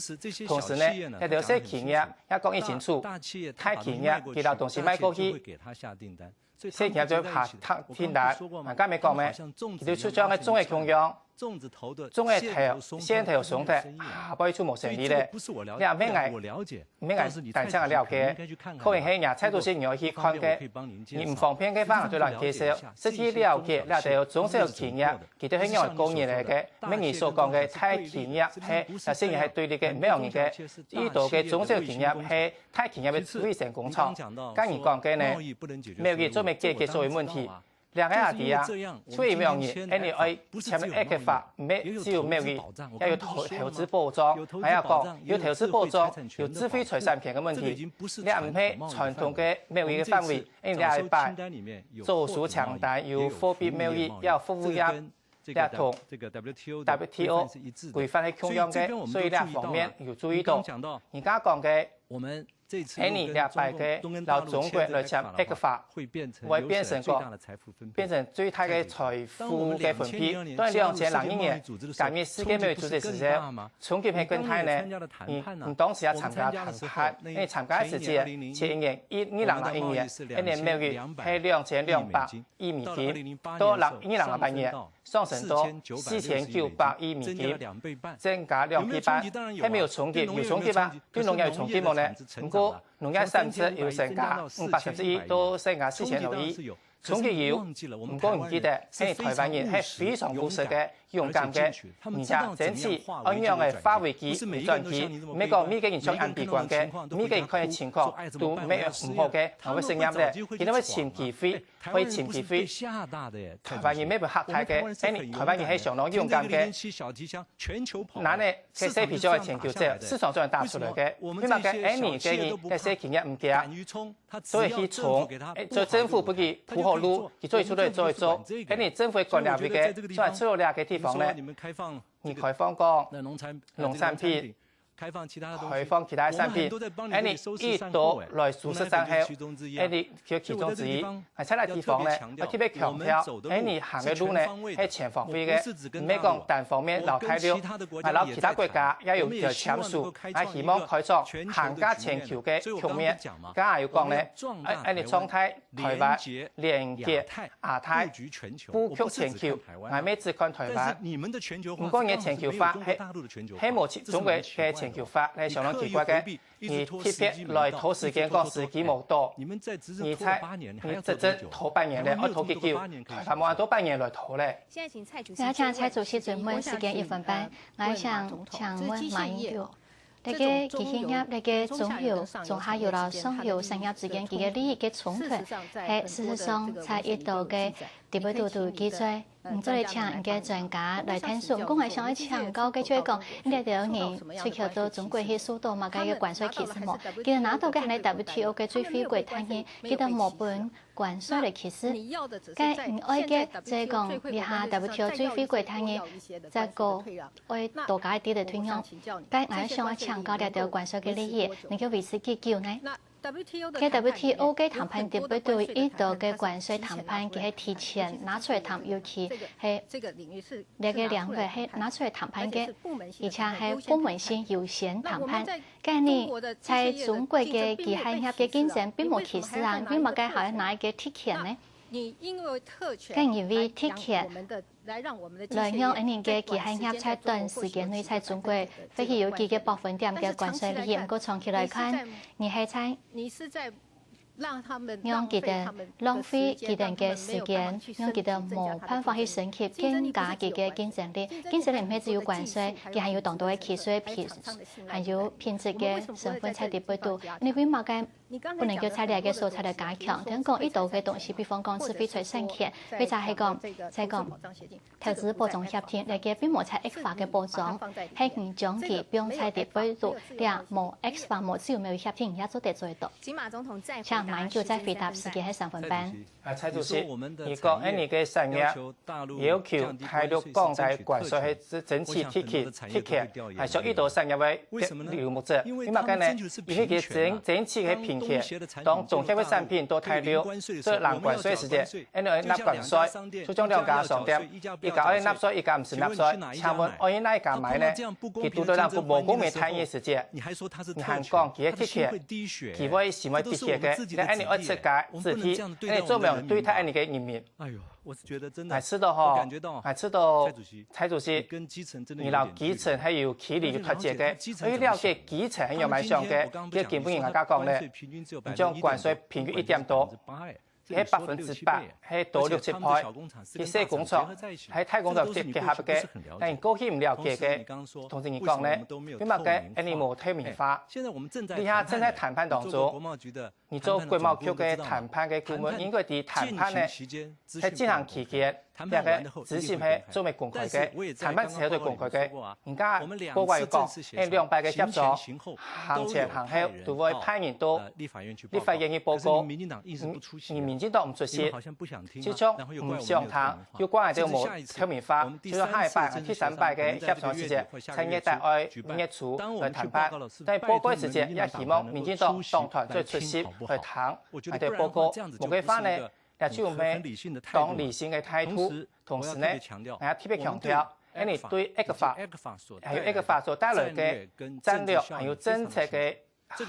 時呢，這兜細企業也講得清楚，大企業佢摎東西賣過去， 細企業就下訂單，𠊎敢會講咩？佢兜就像該粽仔共樣，粽仔頭先頭鬆忒，下背就無生理了。這毋係𠊎毋係𠊎單淨个了解，可能係若蔡主席你愛去看个，你毋方便个話，𠊎就摎你介紹，實際了解這兜中小企業，佢兜係仰般過日仔个，毋係你所講个大企業係，若細人係對立个，毋係恁樣个，已多个中小企業係 大企業个衛生工廠，該你講个呢，貿易做毋解決所有問題。兩個阿弟啊，所以貿易恁樣愛簽ECFA，毋係只有貿易，也有投投資保障，還要講有投資保障，有智慧財產權个問題，這毋係傳統个貿易个範圍，恁樣愛擺做書清單，有貨幣貿易，也有服務業。這个同這个W T O的規範是一致的。規範係共樣个，所以這方面有注意到。你剛剛講个，𫣆俚這擺个摎中國來簽ECFA，會變成講，變成最大个財富个分配。當兩千零一年加入世界貿易組織个時候，衝擊係更大呢。你，你當時也參加談判，你參加个時節，前一年，一，二零零一年，𫣆俚貿易係兩千兩百億美金，到二零零八年上升到四千九百億美金，增加兩倍半，係無有衝擊？有衝擊啊，對農業有衝擊無呢？毋過農業產值有增加五百三十億到增加四千多億，衝擊有，毋過你記得，𫣆俚台灣人係非常務實个、勇敢个，而且爭取愛仰仔化危機為轉機，毋係講每個人像恁悲觀个，每個人看个情況都無恁好个，還會失業咧，佢等會尋機會， 會尋機會。台灣人乜會嚇大个，𫣆俚台灣人係相當勇敢个。難呢，該細皮匠个錢就走，市場上打出來个，為麼个𫣆俚个人个細企業毋驚，所以去衝，欸，所以政府分佢鋪好路，佢做得出來做得做，𫣆俚政府管了佢个，做得出來个地方呢，你開放講農產品， 開放其他產品，𫣆俚一道來收拾戰後，𫣆俚就其中之一。啊，在該地方呢，𠊎特別強調，𫣆俚行个路呢，係全方位个，毋係講單方面摎大陸，啊，摎其他國家也有一個簽署，啊，希望開創行加全球个局面。剛剛有講呢，啊，𫣆俚狀態 台灣連結亞太，布局全球，𠊎乜只看台灣。毋過你个全球化係，係無中國个全球化，係相當奇怪个。你特別來拖時間講時機無到，你在，你執政拖八年咧，愛拖幾久？台灣無恁多八年來拖咧。現在請蔡主席，蔡主席追問時間一分半，𠊎想請問馬英九。 這个機械業，這个中游、中下游摎上游產業之間，佢个利益个衝突，係事實上在一到个地位都都記載。嗯，做得請你个專家來探討。毋過𠊎想愛請教个就係講，你兜人出口到中國去受到麼个个關稅歧視無？佢兜拿到个還係W T O个最惠國待遇，佢兜無分 關稅个歧視。該你愛个就係講，這下WTO最惠國待遇，再過愛多加一滴个退讓。該𠊎想愛請教這兜關稅个利益，能夠維持幾久呢？該WTO个談判裡背都有一兜个關稅談判，佢係提前拿出來談，尤其係這个領域係拿出來談判个，而且係部門性優先談判。 該你在中國个機械業个競爭並無歧視啊，為麼个還愛拿一個特權呢？該因為特權來讓𫣆俚个機械業在短時間內在中國會去有幾個百分點个關稅利益，毋過長期來看，你係在 讓佢兜浪費佢兜个時間，讓佢兜無辦法去升級，增加佢个競爭力。競爭力毋係只有關稅，佢還有當多个技術、品，還有品質个成分在裡背肚。你為麼个毋能夠在這個所在來加強？聽講一兜个東西，比方講智慧財產權，或者係講，再講 投資保障協定，這個並無在ECFA个保障，係你將佢放在裡背肚，這無ECFA無自由貿易協定也做得做得到。請馬英九再回答，時間係三分半。啊，蔡主席，你講𫣆俚个產業要求大陸降低關稅係爭取特權，特權，還想一兜產業會流目汁，為麼个呢？因為佢爭，爭取个平權，當中協个產品到大陸，做零關稅時節，𫣆俚愛納關稅，就像兩家商店， 一家愛納稅，一家毋使納稅，請問愛去哪一家買呢？佢堵著人無公平待遇時節，你還講佢係特權，佢會心會特權个，你恁樣愛自家自己，恁樣做毋好對待𫣆俚个人民。哎喲，我是覺得真的，𠊎知道吼，我感覺到，𠊎知道，蔡主席，蔡主席，你跟基層真的有點距離。你摎基層係有距離有脫節个，愛了解基層係仰般想个，佢根本人家講咧，你將關稅平均一點多， 係百分之八，係多六七倍。佢細工廠，係大工廠結，結合个，但你過去毋了解个，同時你講呢，為麼个𫣆俚無透明化？這下正在談判當中，你做國貿局个談判个顧問，應該知談判呢，在進行期間，這個資訊係做毋公開个，談判之後做公開个。人家報告有講，該兩擺个協商，行前行後都會派人到立法院去報告。你民進黨毋出席，就像毋想聽，有關个都無透明化，就像下一擺、第三擺个協商時間，在月底愛月初來談判。 在報告時間，也希望民進黨黨團做出席來聽𠊎个報告。無个話呢，也就毋係當理性个態度。同時呢，𠊎也特別強調，𠊎等對ECFA，還有ECFA所帶來个戰略還有政策个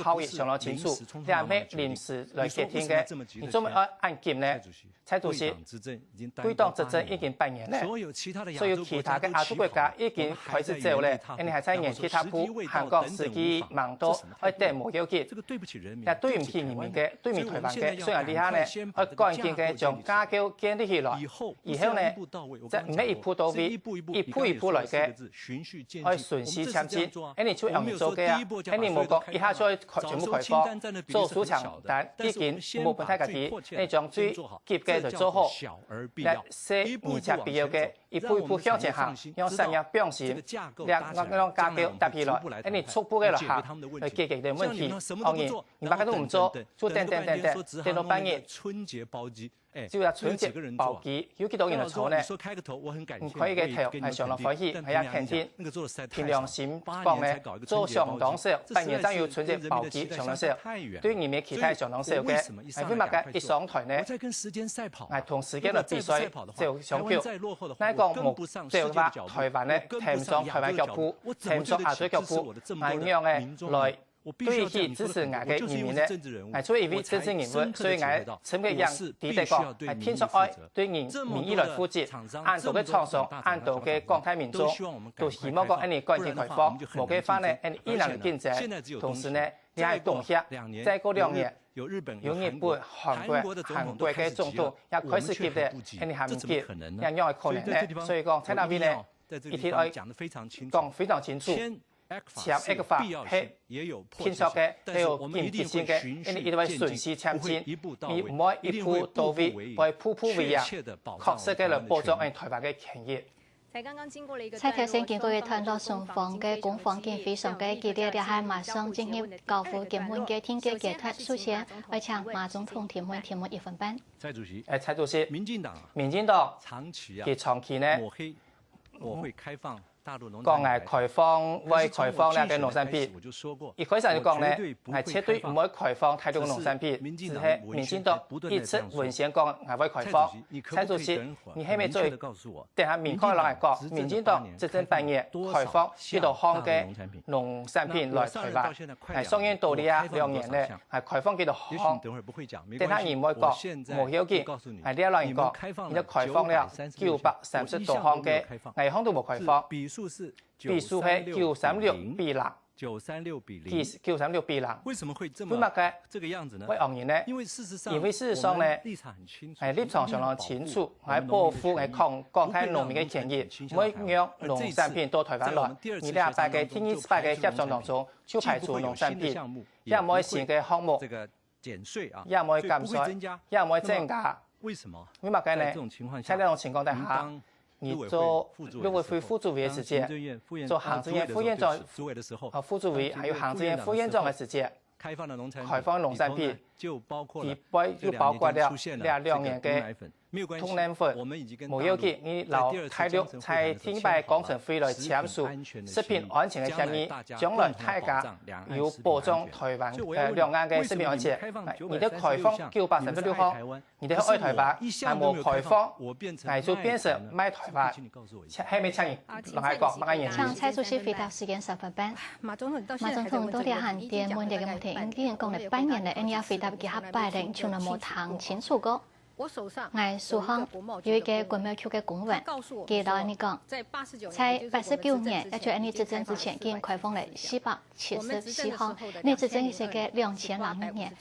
效益相當清楚，這毋係臨時來決定个。你做麼个愛恁急呢？ 蔡主席，貴黨執政已經八年了，所有其他个亞洲國家已經開始走了，𠊎等還在原地踏步，還講時機吂到，愛等無要緊。也對毋起人民个，對毋起台灣个，所以這下呢，愛趕緊个將架構建立起來。以後呢，這毋係一步到位，一步一步來个，愛順序前進。𠊎等就恁樣做个啊，𠊎等無講一下就愛開，全部開放，做書搶單，已經無分大家知，𠊎等將最 急个來做好，這細而且必要个，一步一步向前行，用產業放心，這樣，這樣架構搭起來，恁樣逐步个來行，來解決這問題。當然，你麼个都毋做，就等等等等，等到半夜，就要春節包機，有幾多人來坐呢？你開个頭，𠊎相當歡喜，𠊎也肯定，憑良心講呢，做相當少，半夜正有春節包機相當少。 對人民期待相當少个，𠊎為麼个一上台呢，𠊎同時間來比賽，走相久。𠊎講無走个話，台灣呢，跟毋上台灣腳步，跟毋上亞洲腳步，𠊎仰仔來對起支持𠊎个人民呢？𠊎做一位政治人物，所以𠊎深刻也知得講，𠊎定著愛對人民意來負責。恁多个廠商，恁多个廣大民眾，都希望講恁樣趕緊開放，無个話呢，恁樣異難競爭。同時呢， 這還當下，再過兩年，有日本、韓國、韓國个總統也開始急了，恁樣還毋急，這仰會可能呢？所以講，在這位呢，一定愛講非常清楚，簽ECFA係定著个，係有緊急性个，恁樣一定會順序簽進，你毋會一步到位，會步步為營，確實个來保障𠊎台灣个權益。 在頭先經過一段落雙方个攻防緊非常个激烈，這下馬上進入高呼金門个定見階段。首先，愛請馬總統提問，提問一分半。蔡主席，蔡主席，民進黨，民進黨長期啊，佢長期呢，抹黑，抹黑開放大陸農產品，講𠊎開放，會開放這個農產品。一開始就講呢，𠊎絕對毋會開放大陸農產品，只係民進黨一直文宣講𠊎會開放。蔡主席，你係毋係做 等下明確來講，民進黨執政八年開放幾多項个農產品來台灣，𠊎上任到這兩年了，𠊎開放幾多項？等下你毋會講，無要緊，𠊎這兩年講，你就開放了九百三十多項个，𠊎一項都無開放。比數係九三六比零。 九三六比零。為什麼會這麼，為麼个會恁樣呢？因為事實上，因為事實上呢，𠊎立場相當清楚，𠊎保護𠊎廣大農民个權益，毋會讓農產品到台灣來。你這擺个第二擺个協商當中，就排除農產品，也無新个項目，也無減稅，也無增加。為麼个呢？在這種情況底下， 你做陸委會副主委个時節，做行政院副院長，啊，副主委，還有行政院副院長个時節，開放農產品，裡背就包括了這兩年个毒奶粉。無要緊，你摎大陸在頂擺工程會來簽署食品安全个協議，將來大家有保障台灣，呃，兩岸个食品安全。你个開放九百三十六項， 你等愛台灣，𠊎無開放，𠊎就變成賣台灣。係毋係請你摎𠊎講，麼个原因？請蔡主席回答時間三分半。馬總統到這下問這個問題，已經講了半年了，你也回答幾下擺了，你從來無聽清楚過。𠊎手項有一個國貿局个公文，佢摎𠊎講，在八十九年，也就𠊎等執政之前，已經開放了四百七十四項，𠊎等執政个時節兩千零一年，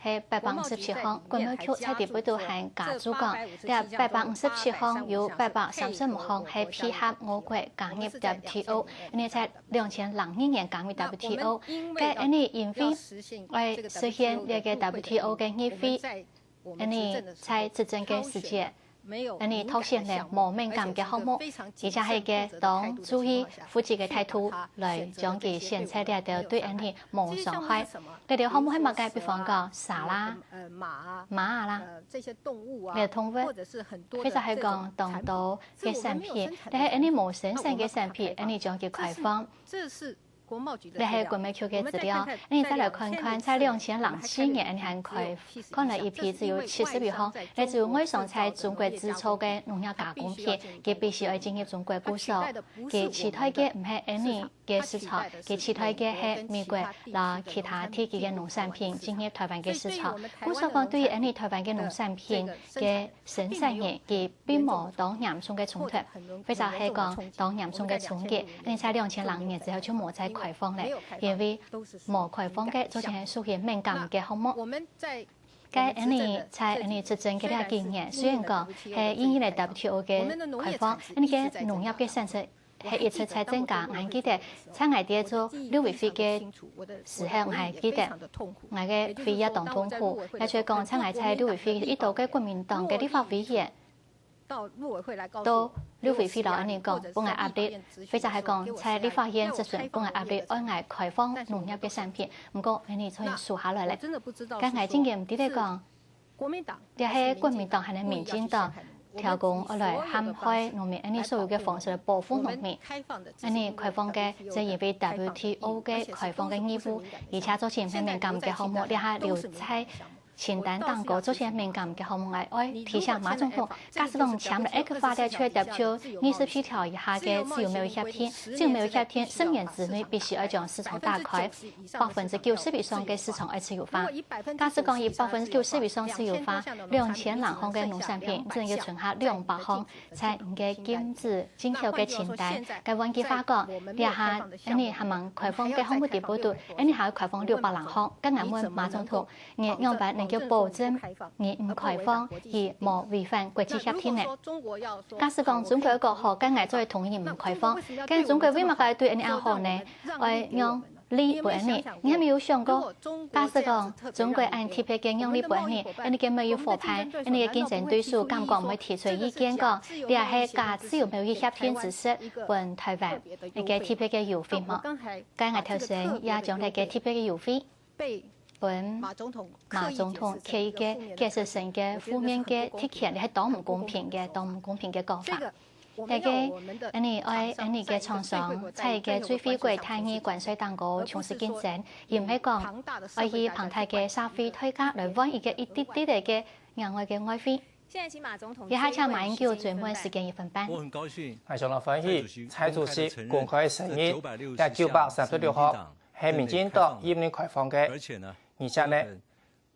係八百五十七項，國貿局在底背肚還加註講，這八百五十七項有八百三十五項係配合我國加入W T O，𠊎等在兩千零一年加入W T O，該𠊎等因為愛實現這個W T O个議會， 𠊎等在執政个時節，𠊎等挑選了無敏感个項目，而且係一個當注意、負責个態度來將佢選出來，對𠊎等無傷害。這兜項目係麼个？比方講，蛇啦、馬啦，這動物，或者係講當多个產品，但係𠊎等無生產个產品，𠊎等將佢開放。 這係國貿局个資料。𠊎等再來看看，在兩千零七年，𠊎等還開，看了一批只有七十一項，該只有外商在中國製造个農業加工品，佢必須愛進入中國。故所，佢取代个毋係𠊎等个市場，佢取代个係美國摎其他地區个農產品進入臺灣个市場。故所講，對於𠊎等臺灣个農產品个 生產人，佢並無當嚴重个衝突，或者係講當嚴重个衝擊。𠊎等在兩千零年之後就無再開放了，因為無開放个，就係屬於敏感个項目。該𠊎等在𠊎等執政个這幾年，雖然講係因為了W T O个開放，𠊎等个農業个產值 係一直在增加。𠊎還記得，在𠊎在做陸委會个時候，𠊎還記得，𠊎个會議當痛苦。也就係講，在𠊎在陸委會遇到个國民黨个立法委員，到陸委會摎𠊎等講，分𠊎壓力，或者係講在立法院質詢分𠊎壓力，愛𠊎開放農業个產品。毋過，𠊎等就輸下來了。該𠊎真个毋知得講， 這係國民黨還係民進黨刁工愛來陷害農民，恁呢所有个方式來保護農民。恁呢開放个，就因為W T O个開放个義務，而且做成敏感个項目，這下留在清單當中，做成敏感个項目，𠊎愛提醒馬總統，假使講簽了ECFA了，就係WTO二十四條以下个自由貿易協定，自由貿易協定十年之內必須愛將市場打開。 百分之九十以上个市場愛自由化。假使講以百分之九十以上自由化，兩千零項个農產品，只能夠存下兩百項在你个禁止進口个清單。該換句話講，這下恁呢還吂開放个項目底背肚，恁呢還愛開放六百零項。該𠊎問馬總統，你仰般能夠保證你毋開放，佢無違反國際協定呢？假使講中國一個好，該𠊎做得同意毋開放，該中國為麼个對恁呢恁好呢？愛讓 利分你。你還無有想過，假使講中國恁特別个讓利分你，恁呢个貿易夥伴，恁呢个競爭對手，敢講毋會提出意見講，這係假自由貿易協定之時分臺灣一個特別个優惠無？該𠊎頭先也將這個特別个優惠分馬總統刻意个解釋成个負面个特權，這係當毋公平个，當毋公平个講法。 這個，恁呢愛恁呢个廠商，在一個最惠國待遇關稅當中從事競爭，佢毋係講愛以龐大个社會代價來換一個一滴滴个額外个外匯。現在請馬總統，這下請馬英九追問時間一分半。我很高興，𠊎相當歡喜，蔡主席公開承認，在九百三十六號係民進黨任內開放个，而且呢，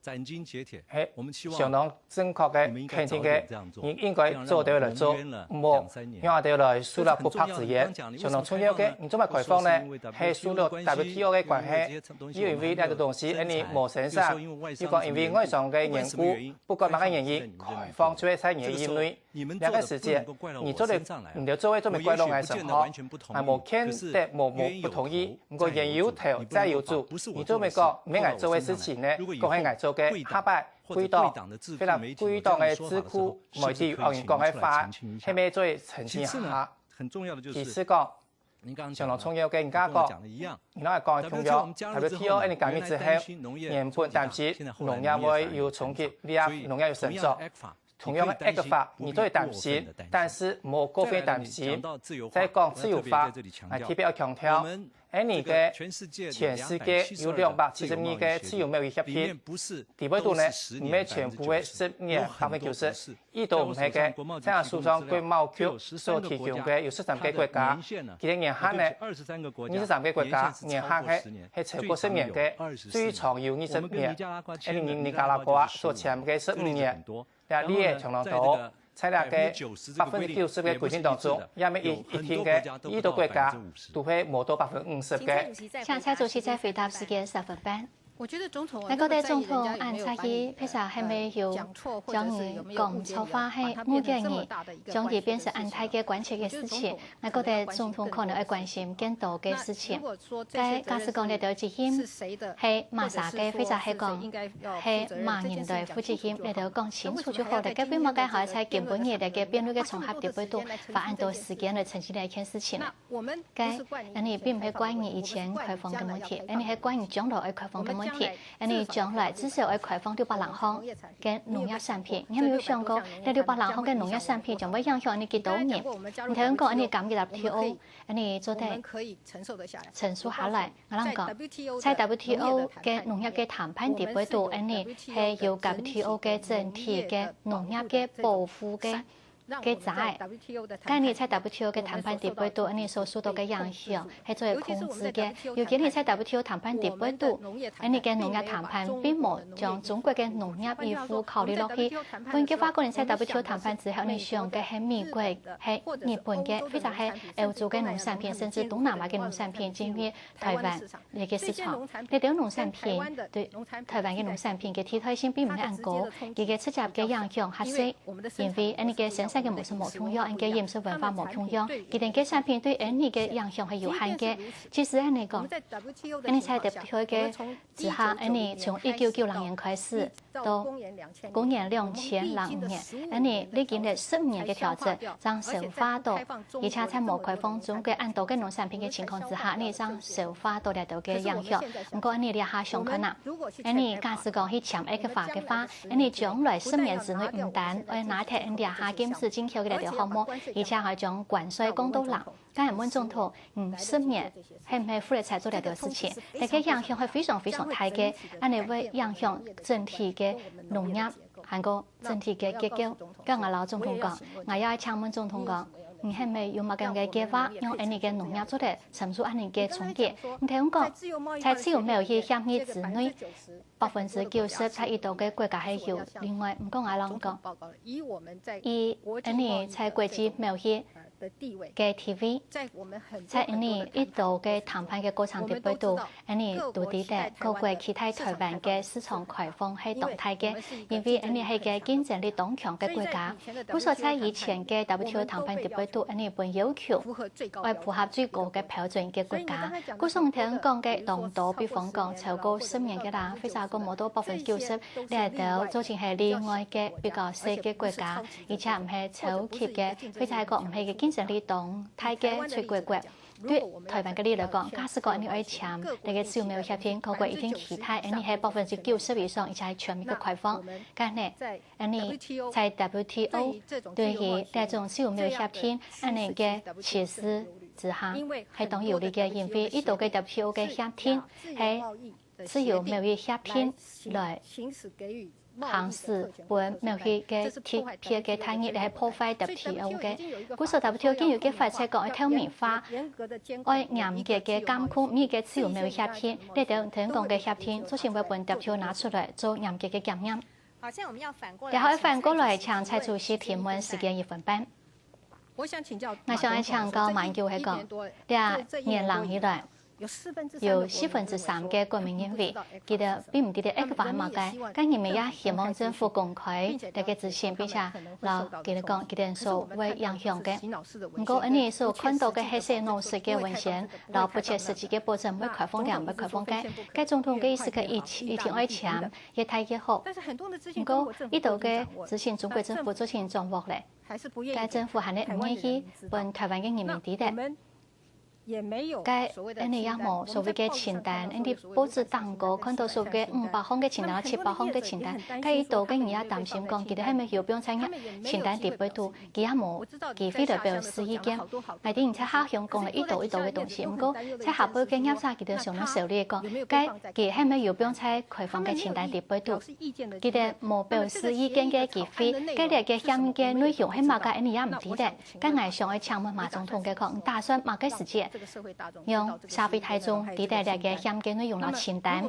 斬釘截鐵，係相當正確个、肯定个，你應該做得來做，毋好讓佢來受到不白之冤。相當重要个，你做麼開放呢？係受到WTO个關係，又因為這個東西，恁呢無生產，又講因為外商个緣故，不管麼个原因，開放就係在你个任內。 這個時節，你做得，你兜做得做麼怪落𠊎身項，𠊎無譴責，無，無不同意，毋過冤有頭，債有主，你做麼講毋係𠊎做个事情呢？講係𠊎做个，下擺歸檔，非常歸檔个智庫媒體有人講个話，係毋係做得澄清一下？其次講， 相當重要个，人家講，你摎𠊎講个共樣，WTO恁呢加入之後，原本擔心農業會有衝擊，這農業有成長。同樣个ECFA，你做得擔心，但是莫過分擔心。再講自由化，𠊎特別愛強調，恁呢个全世界有兩百七十二個自由貿易協定，底背肚呢，毋係全部个十年百分之九十， 這都毋係个，像書上國貿局所提供个有十三個國家，佢个年限呢，二十三個國家年限係，係超過十年个，最長有二十年。恁呢尼加拉瓜所簽个十五年，呀，你也相當多，在該个百分之九十个規定當中，也有一定个，有多个國家都係無到百分之五十个。請蔡主席再回答時間十分半。 𠊎覺得總統恁在意，譬如係毋係有將佢講錯話，係誤解佢，將佢變成恁大个關切个事情。𠊎覺得總統可能會關心更多个事情。該假使講這兜責任係麼儕个，或者係講係麼人來負責任，這兜講清楚就好了。該為麼个還愛在今晡日這个辯論个場合裡背肚花恁多時間來澄清這一件事情呢？ 該，恁呢並毋係關於以前開放个問題，恁呢係關於將來愛開放个問題。恁呢將來至少愛開放六百零項个農業產品。你有無有想過，這六百零項个農業產品將會影響恁呢幾多人？你聽講恁呢敢於W T O，恁呢做得承受下來。𠊎摎你講，在W T O个農業个談判裡背肚，恁呢係有W T O个整體个農業个保護个 个遮个。該你在W T O个談判裡背肚，恁呢所受到个影響，係做得控制个。尤其你在W T O談判裡背肚，恁呢个農業談判並無將中國个農業依附考慮落去。換句話講，你在W T O談判之後，你想个係美國、係日本个，或者係歐洲个農產品，甚至東南亞个農產品進入台灣 這个市場。這兜農產品對台灣个農產品个替代性並毋係恁高，佢个直接个影響較細，因為𠊎等个生產个模式無共樣，𠊎等个飲食文化無共樣，佢等个產品對𠊎等个影響係有限个。其實𠊎等講，𠊎等在WTO个之下，𠊎等從一九九零年開始到公元兩千零五年，𠊎等歷經了十五年个調整，正消化到，而且在無開放中國恁多个農產品个情況之下，𠊎等正 消化到這兜个影響。毋過𠊎等這下想看啊，𠊎等假使講去簽ECFA个話，𠊎等將來十年之內毋單愛拿忒𠊎等這下禁止進口个這兜項目，而且還將關稅降到零。該𠊎問總統，嗯，十年係毋係負責做這兜事情？這个影響係非常非常大个，恁呢會影響整體个農業，還過 整體个結構。該𠊎摎總統講，𠊎也愛請問總統講，你係毋係有麼个个計畫，讓𠊎等个農業做得承受恁呢个衝擊？你聽講，在自由貿易協議之內，百分之九十在一兜个國家係有例外。毋過𠊎摎你講，以𠊎等在國際貿易 个地位，在𠊎等一兜个談判个過程裡背肚，𠊎等都知得各國期待台灣个市場開放係當大个，因為𠊎等係个競爭力當強个國家。故所在以前个WTO談判裡背肚，𠊎等分要求愛符合最高个標準个國家。故所頭先講个當多，比方講超過十年个啦，或者講無到百分之九十，這兜做成係例外个比較細个國家。 而且毋係超級个，或者係講毋係个競爭力當大个出口國。對台灣个利來講，假使講𠊎等愛簽這个自由貿易協定，各國一定期待𠊎等係百分之九十以上，而且係全面个開放。該呢，𠊎等在WTO對於這種自由貿易協定恁呢个實施之下，係當有利个，因為一兜个WTO个協定係 自由貿易協定來行使分貿易个特別个待遇來破壞WTO个。故所WTO經有个法則講愛透明化，愛嚴格个監控每个自由貿易協定，這兜頭先講个協定，做成會分WTO拿出來做嚴格个檢驗。好，現在我們要反過來，這下愛反過來，請蔡主席提問，時間一分半。 𠊎想愛請教馬英九係講，這年零以來，有四分之三个國民認為，佢等並毋知得ECFA係麼个，該人民也希望政府公開這个資訊，並且摎佢等講，佢等所會影響个。毋過，𠊎等所看到个係洗腦式个文宣，摎不切實際个保證，會開放這，會開放該。該總統个意思係一，一定愛簽，越大越好。毋過，一兜个資訊中國政府做成掌握咧。 該政府還係毋願意分台灣个人民知得。該𠊎等也無所謂个清單，𠊎等報紙頂高看到所謂个五百項个清單、七百項个清單，該一兜个人也擔心講，佢等係毋係有放在清單裡背肚，佢也無機會來表示意見。𠊎等在下鄉講了一兜一兜个東西，毋過在下背个業者佢等想愛收禮講，該佢係毋係有放在開放个清單裡背肚？ 佢等無表示意見个機會，該這个協議个內容係麼个，𠊎等也毋知得。該𠊎想愛請問馬總統个講，你打算麼个時節讓社會大眾知得這個險个內容摎清單。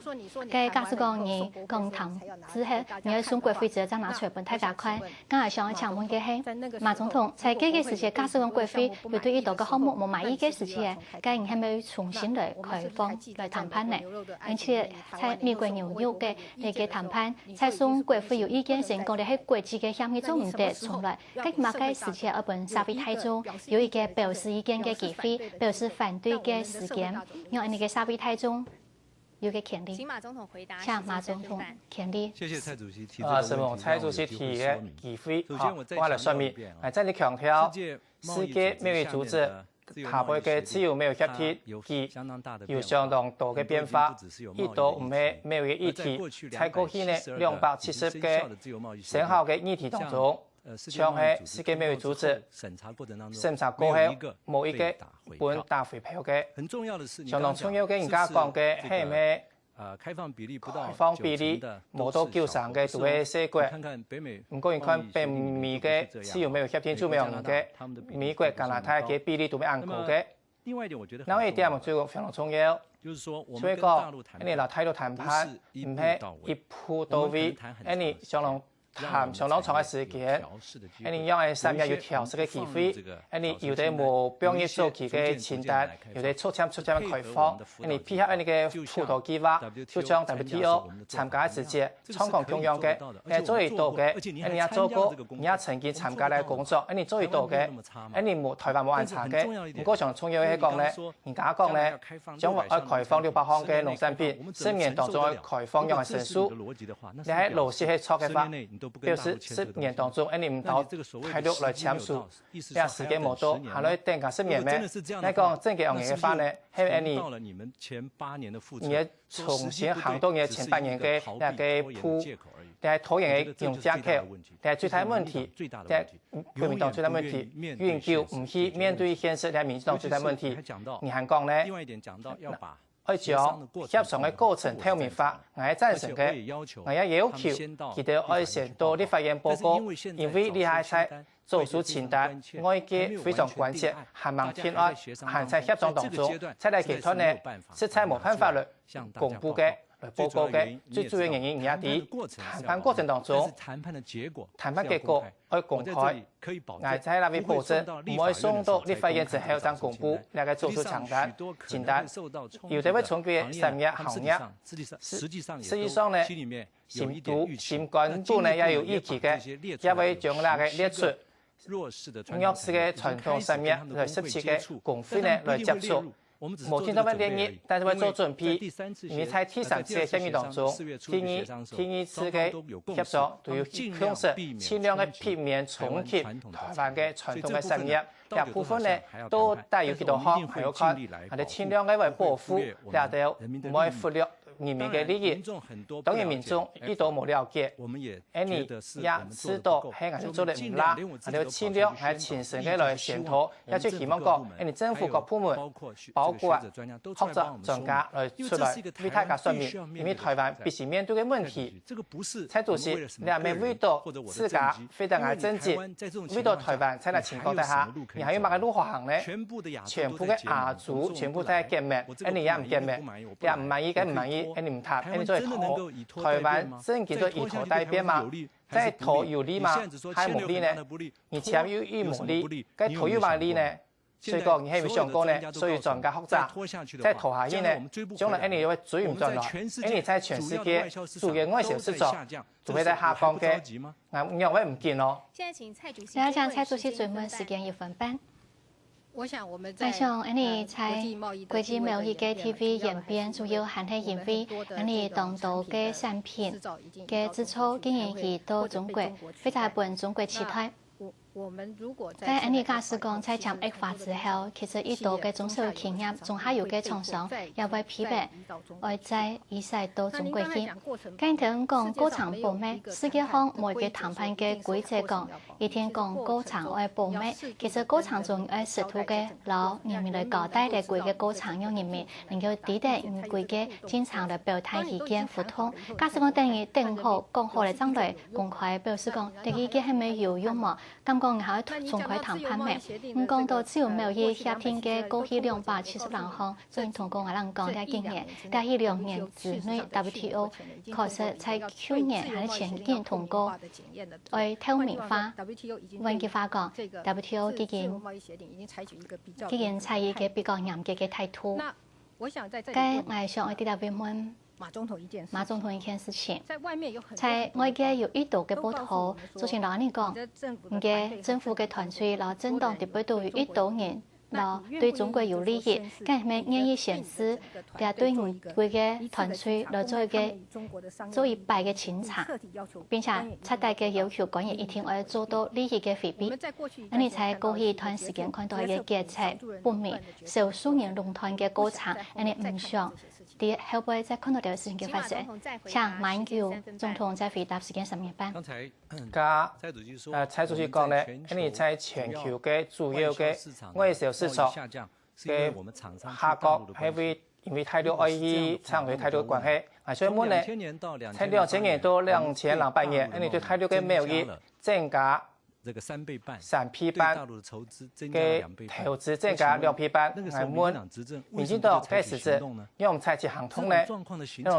該假使講你講談之後，你愛送國會之後正拿出來分大家看。𠊎還想請問个係，馬總統，在該個時節，假使講國會有對這兜个項目無滿意个時節，該你係毋係重新來開放來談判呢？而且在美國紐約个該個談判，在送國會有意見先講个係國際个協議做毋得重來。 該麼个時節愛分社會大眾有一個表示意見个機會，表示反對个時間，讓恁呢个社會大眾有個權利。請馬總統回答。請馬總統權利。謝謝蔡主席提出的問題，啊，承蒙蔡主席提个機會，好，我來說明。哎，再次強調，世界貿易組織 下背个自由貿易協定，佢有相當多个變化，一到毋係貿易个議題，在過去呢兩百七十個生效个議題當中，像係世界貿易組織審查過後，無一個分打回票个。相當重要个，人家講个係毋係 呃，開放比例不到開放比例九成的無到九成个都係細國。你看看北美，毋過你看北美个自由貿易協定就無恁个，美國、加拿大个比例都無恁高个。另外一點，我覺得另外一點，我覺得非常重要，就是說，我們跟大陸談判，所以講，你摎大陸談判，毋係一步到位，你相當 談相當長个時間，恁呢樣个三月有調適个機會，恁呢有兜無放入早期个清單，有兜逐漸逐漸開放，恁呢配合恁呢个普渡計畫，就像W T O參加个時節，狀況共樣个，你做得到个，恁呢也做過，你也曾經參加个工作，恁呢做得到个，恁呢無，台灣無恁差个。毋過上重要个係講呢，人家講呢，將來愛開放六百項个農產品，十年當中愛開放仰个成數，你係邏輯係著个話， 表示十年當中，恁呢毋到大陸來簽署，這時間無到，還來等加十年咩？來講真个恁呢个話呢，係恁呢，你愛重新行到你个前八年个該個步，你係拖延个用藉口，你係最大問題，你國民黨最大問題，永久毋去面對現實，你係民進黨最大問題，你還講呢？ 愛將協商个過程透明化，𠊎係贊成个。𠊎也要求佢兜愛先到立法院報告，因為這下在早收清單，外界非常關切，還吂定案，還在協商當中，在這階段呢，實在無辦法來公布个，來報告个。最主要原因你也知，談判過程當中，談判結果愛公開， 𠊎在這位保證，毋會送到立法院之後正公布這個早收清單，清單。有兜會衝擊產業行業，實，實際上呢，心肚，心肝肚呢也有意見个，也會將這個列出弱勢个傳統產業來十七個工會呢來接觸。 無定著會列入，但是會做準備。因為在第三次个協議當中，第二，第二次个協商都有共識，盡量个避免衝擊台灣个傳統个產業。這部分呢，到底有幾多項還要看，還得盡量个會保護，這兜毋會忽略人民个利益。當然民眾一直無了解， 恁呢也知道係𠊎兜做得毋罅，𠊎兜盡量還親身个來檢討，也就希望講，恁呢政府各部門，包括學者、專家來出來為大家說明，因為台灣必須面對个問題，在都市，這毋係為著自家，為著𠊎政績，為著台灣在這情況底下，你還有麼个路好行呢？全部个亞洲，全部在結盟，恁呢也毋結盟，也毋滿意，該毋滿意，恁呢毋談，恁呢做得拖。 台灣正經做以拖代變嗎？在拖有利嗎？還無利呢？你簽有利無利？該拖有麼个利呢？所以講，你係有想過呢？所以專家學者，再拖下去呢，將來恁呢會追毋轉來，恁呢在全世界主要外銷市場都會在下降个，𠊎仰會毋緊哦？現在請蔡主席，現在請蔡主席追問，時間一分半。 𠊎想，恁呢在國際貿易个地位演變，主要還係因為恁呢當多个產品个製造經營去到中國，或者分中國取代。該恁呢假使講在簽ECFA之後，其實已多个中小企業、中下游个廠商也會疲憊，愛再移師到中國去。該頭先講過程保密，世界上無一個談判个規則講， 一定講過程愛保密，其實過程中愛適度个摎人民來交代，來規個過程讓人民能夠知得你規個進程來表達意見、互動。假使講等於等好講好了，正來公開表示講，這個意見係毋係有用無？感覺講下重開談判咩？你講到自由貿易協定个過去兩百七十零項，所以通過𠊎人講，這今年，這一兩年之內，W T O確實在舊年還係前年通過，愛透明化。換句話講，W T O已經已經採一個比較嚴格个態度。該𠊎想愛在這位問 馬總統一件事情。在外界有一兜个報導，就像老安講，你个政府个團隊摎政黨裡背都有一兜人，摎對中國有利益，該你們願意顯示，這對你个團隊來做一個，做一擺个清查，並且徹底个要求官員一定愛做到利益个回避。恁樣在過去一段時間看到一個決策不明、少數人壟斷个過程，恁樣毋想 在後背再看到這个事情个發生。請馬英九總統再回答時間三年半。剛才，呃，蔡主席講呢，因為在全球个主要个外銷市場个下降，係為因為大陸愛去搶回大陸个關係。啊，所以問呢，在兩千年到兩千零八年，因為對大陸个貿易增加 三倍半，个投資增加兩倍半。𠊎問，民進黨該時節仰毋採取行動呢？這種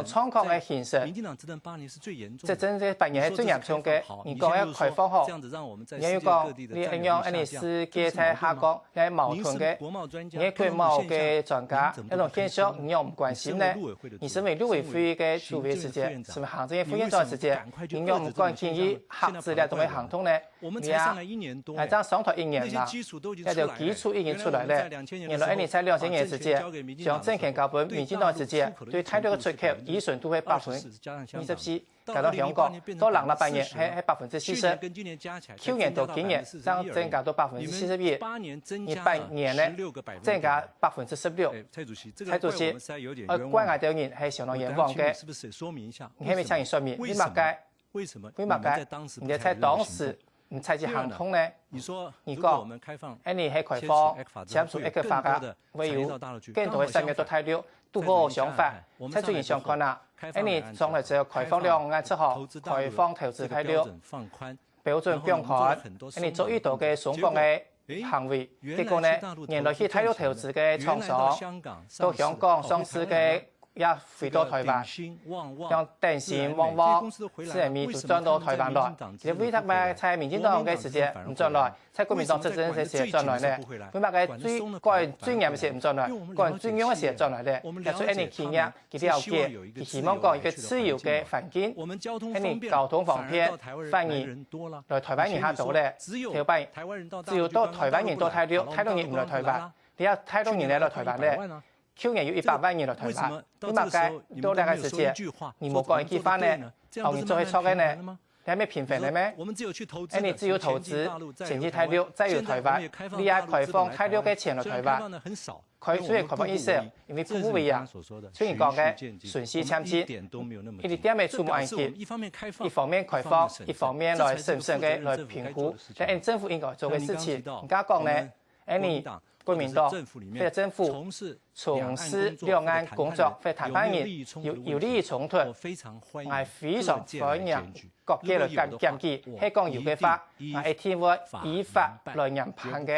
狀況个形成，執政這八年係最嚴重个。你講愛開放好，你又講你恁樣，恁樣世界在下降，你係矛盾个，你係國貿个專家，這種現象你仰毋關心呢？你身為陸委會个主委時節，身為行政院副院長時節，你仰毋趕緊去遏制這種个行動呢？ 𠊎正上台一年啦，這兜基礎已經出來了。原來恁樣在兩千年時節，將政權交分民進黨時節，對大陸个出口依存度係百分之二十四，加到香港，到零八年係，係百分之四十。舊年到今年正增加到百分之四十一，一八年呢，增加百分之十六。蔡主席，呃，怪𠊎兜人係相當冤枉个。你係毋係請你說明，為麼个 為麼个你兜在當時毋採取行動呢？你講，恁樣係開放，簽署ECFA啊，會有更多个產業到大陸，堵好相反。蔡主席想看啊，恁樣從來只有開放兩岸出口，開放投資大陸，標準放寬，恁樣做一兜个鬆綁个行為，結果呢，原來去大陸投資个廠商，到香港上市个 也回到台灣，像鼎新、旺旺、思源美都轉到台灣來。其實為麼个在民進黨个時節毋轉來，在國民黨執政个時節轉來呢？為麼个最管最嚴个時節毋轉來，管最嚴个時節轉來呢？也就恁樣企業，佢了解，佢希望講一個自由个環境，恁樣交通方便，反而來台灣人較多咧。頭擺只有到台灣人到大陸，大陸人毋來台灣，這下大陸人來來台灣咧。 舊年有一百萬人來台灣，為麼个到這個時節，你無講一句話呢？後日做會錯个呢？你還沒平反了咩？恁樣只有投資，錢去大陸，再由台灣，你也開放大陸个錢來台灣。開，雖然開放意思，因為步步為營，雖然講个順序簽證，一點也出無恁緊。一方面開放，一方面來審慎个來評估，但政府應該做个事情，你敢講呢？ 恁樣，國民黨或者政府從事兩岸工作或談判人有，有利益衝突，𠊎非常歡迎各界來檢，檢舉，係講有个話，𠊎一定會依法來嚴辦个，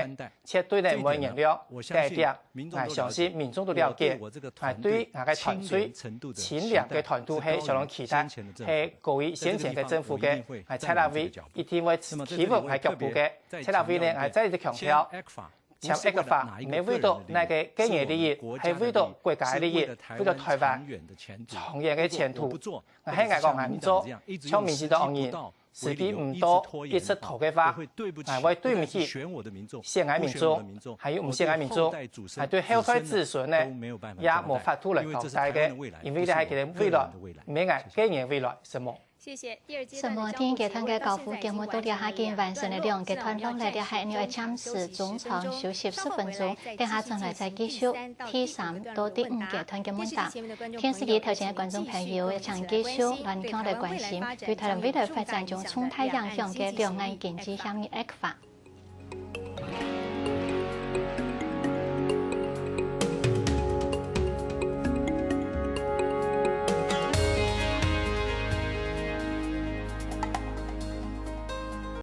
絕對呢毋會原諒。這一點，𠊎相信民眾都了解，𠊎對𠊎个團隊，清廉个團隊係相當期待，係高於先前个政府个，𠊎蔡立委一定會企穩𠊎腳步个。蔡立委呢，𠊎再一次強調， 簽ECFA毋係為著𠊎个個人利益，係為著國家个利益，為著台灣長遠个前途。𠊎係𠊎講𠊎毋做，像民進黨人，時機毋到，一直拖个話，𠊎會對毋起選𠊎民眾，還有毋選𠊎民眾，還對後代子孫呢，也無法度來交代个，因為這係佢个未來，毋係𠊎個人个未來，承蒙。 承蒙。第一階段个高呼節目到這下已經完成了兩階段落來，這下𠊎等愛暫時中場休息十分鐘，等下轉來再繼續第三到第五階段个問答。電視機頭前个觀眾朋友，請繼續摎𠊎等共下來關心對台灣未來發展有重大影響个兩岸經濟協議ECFA。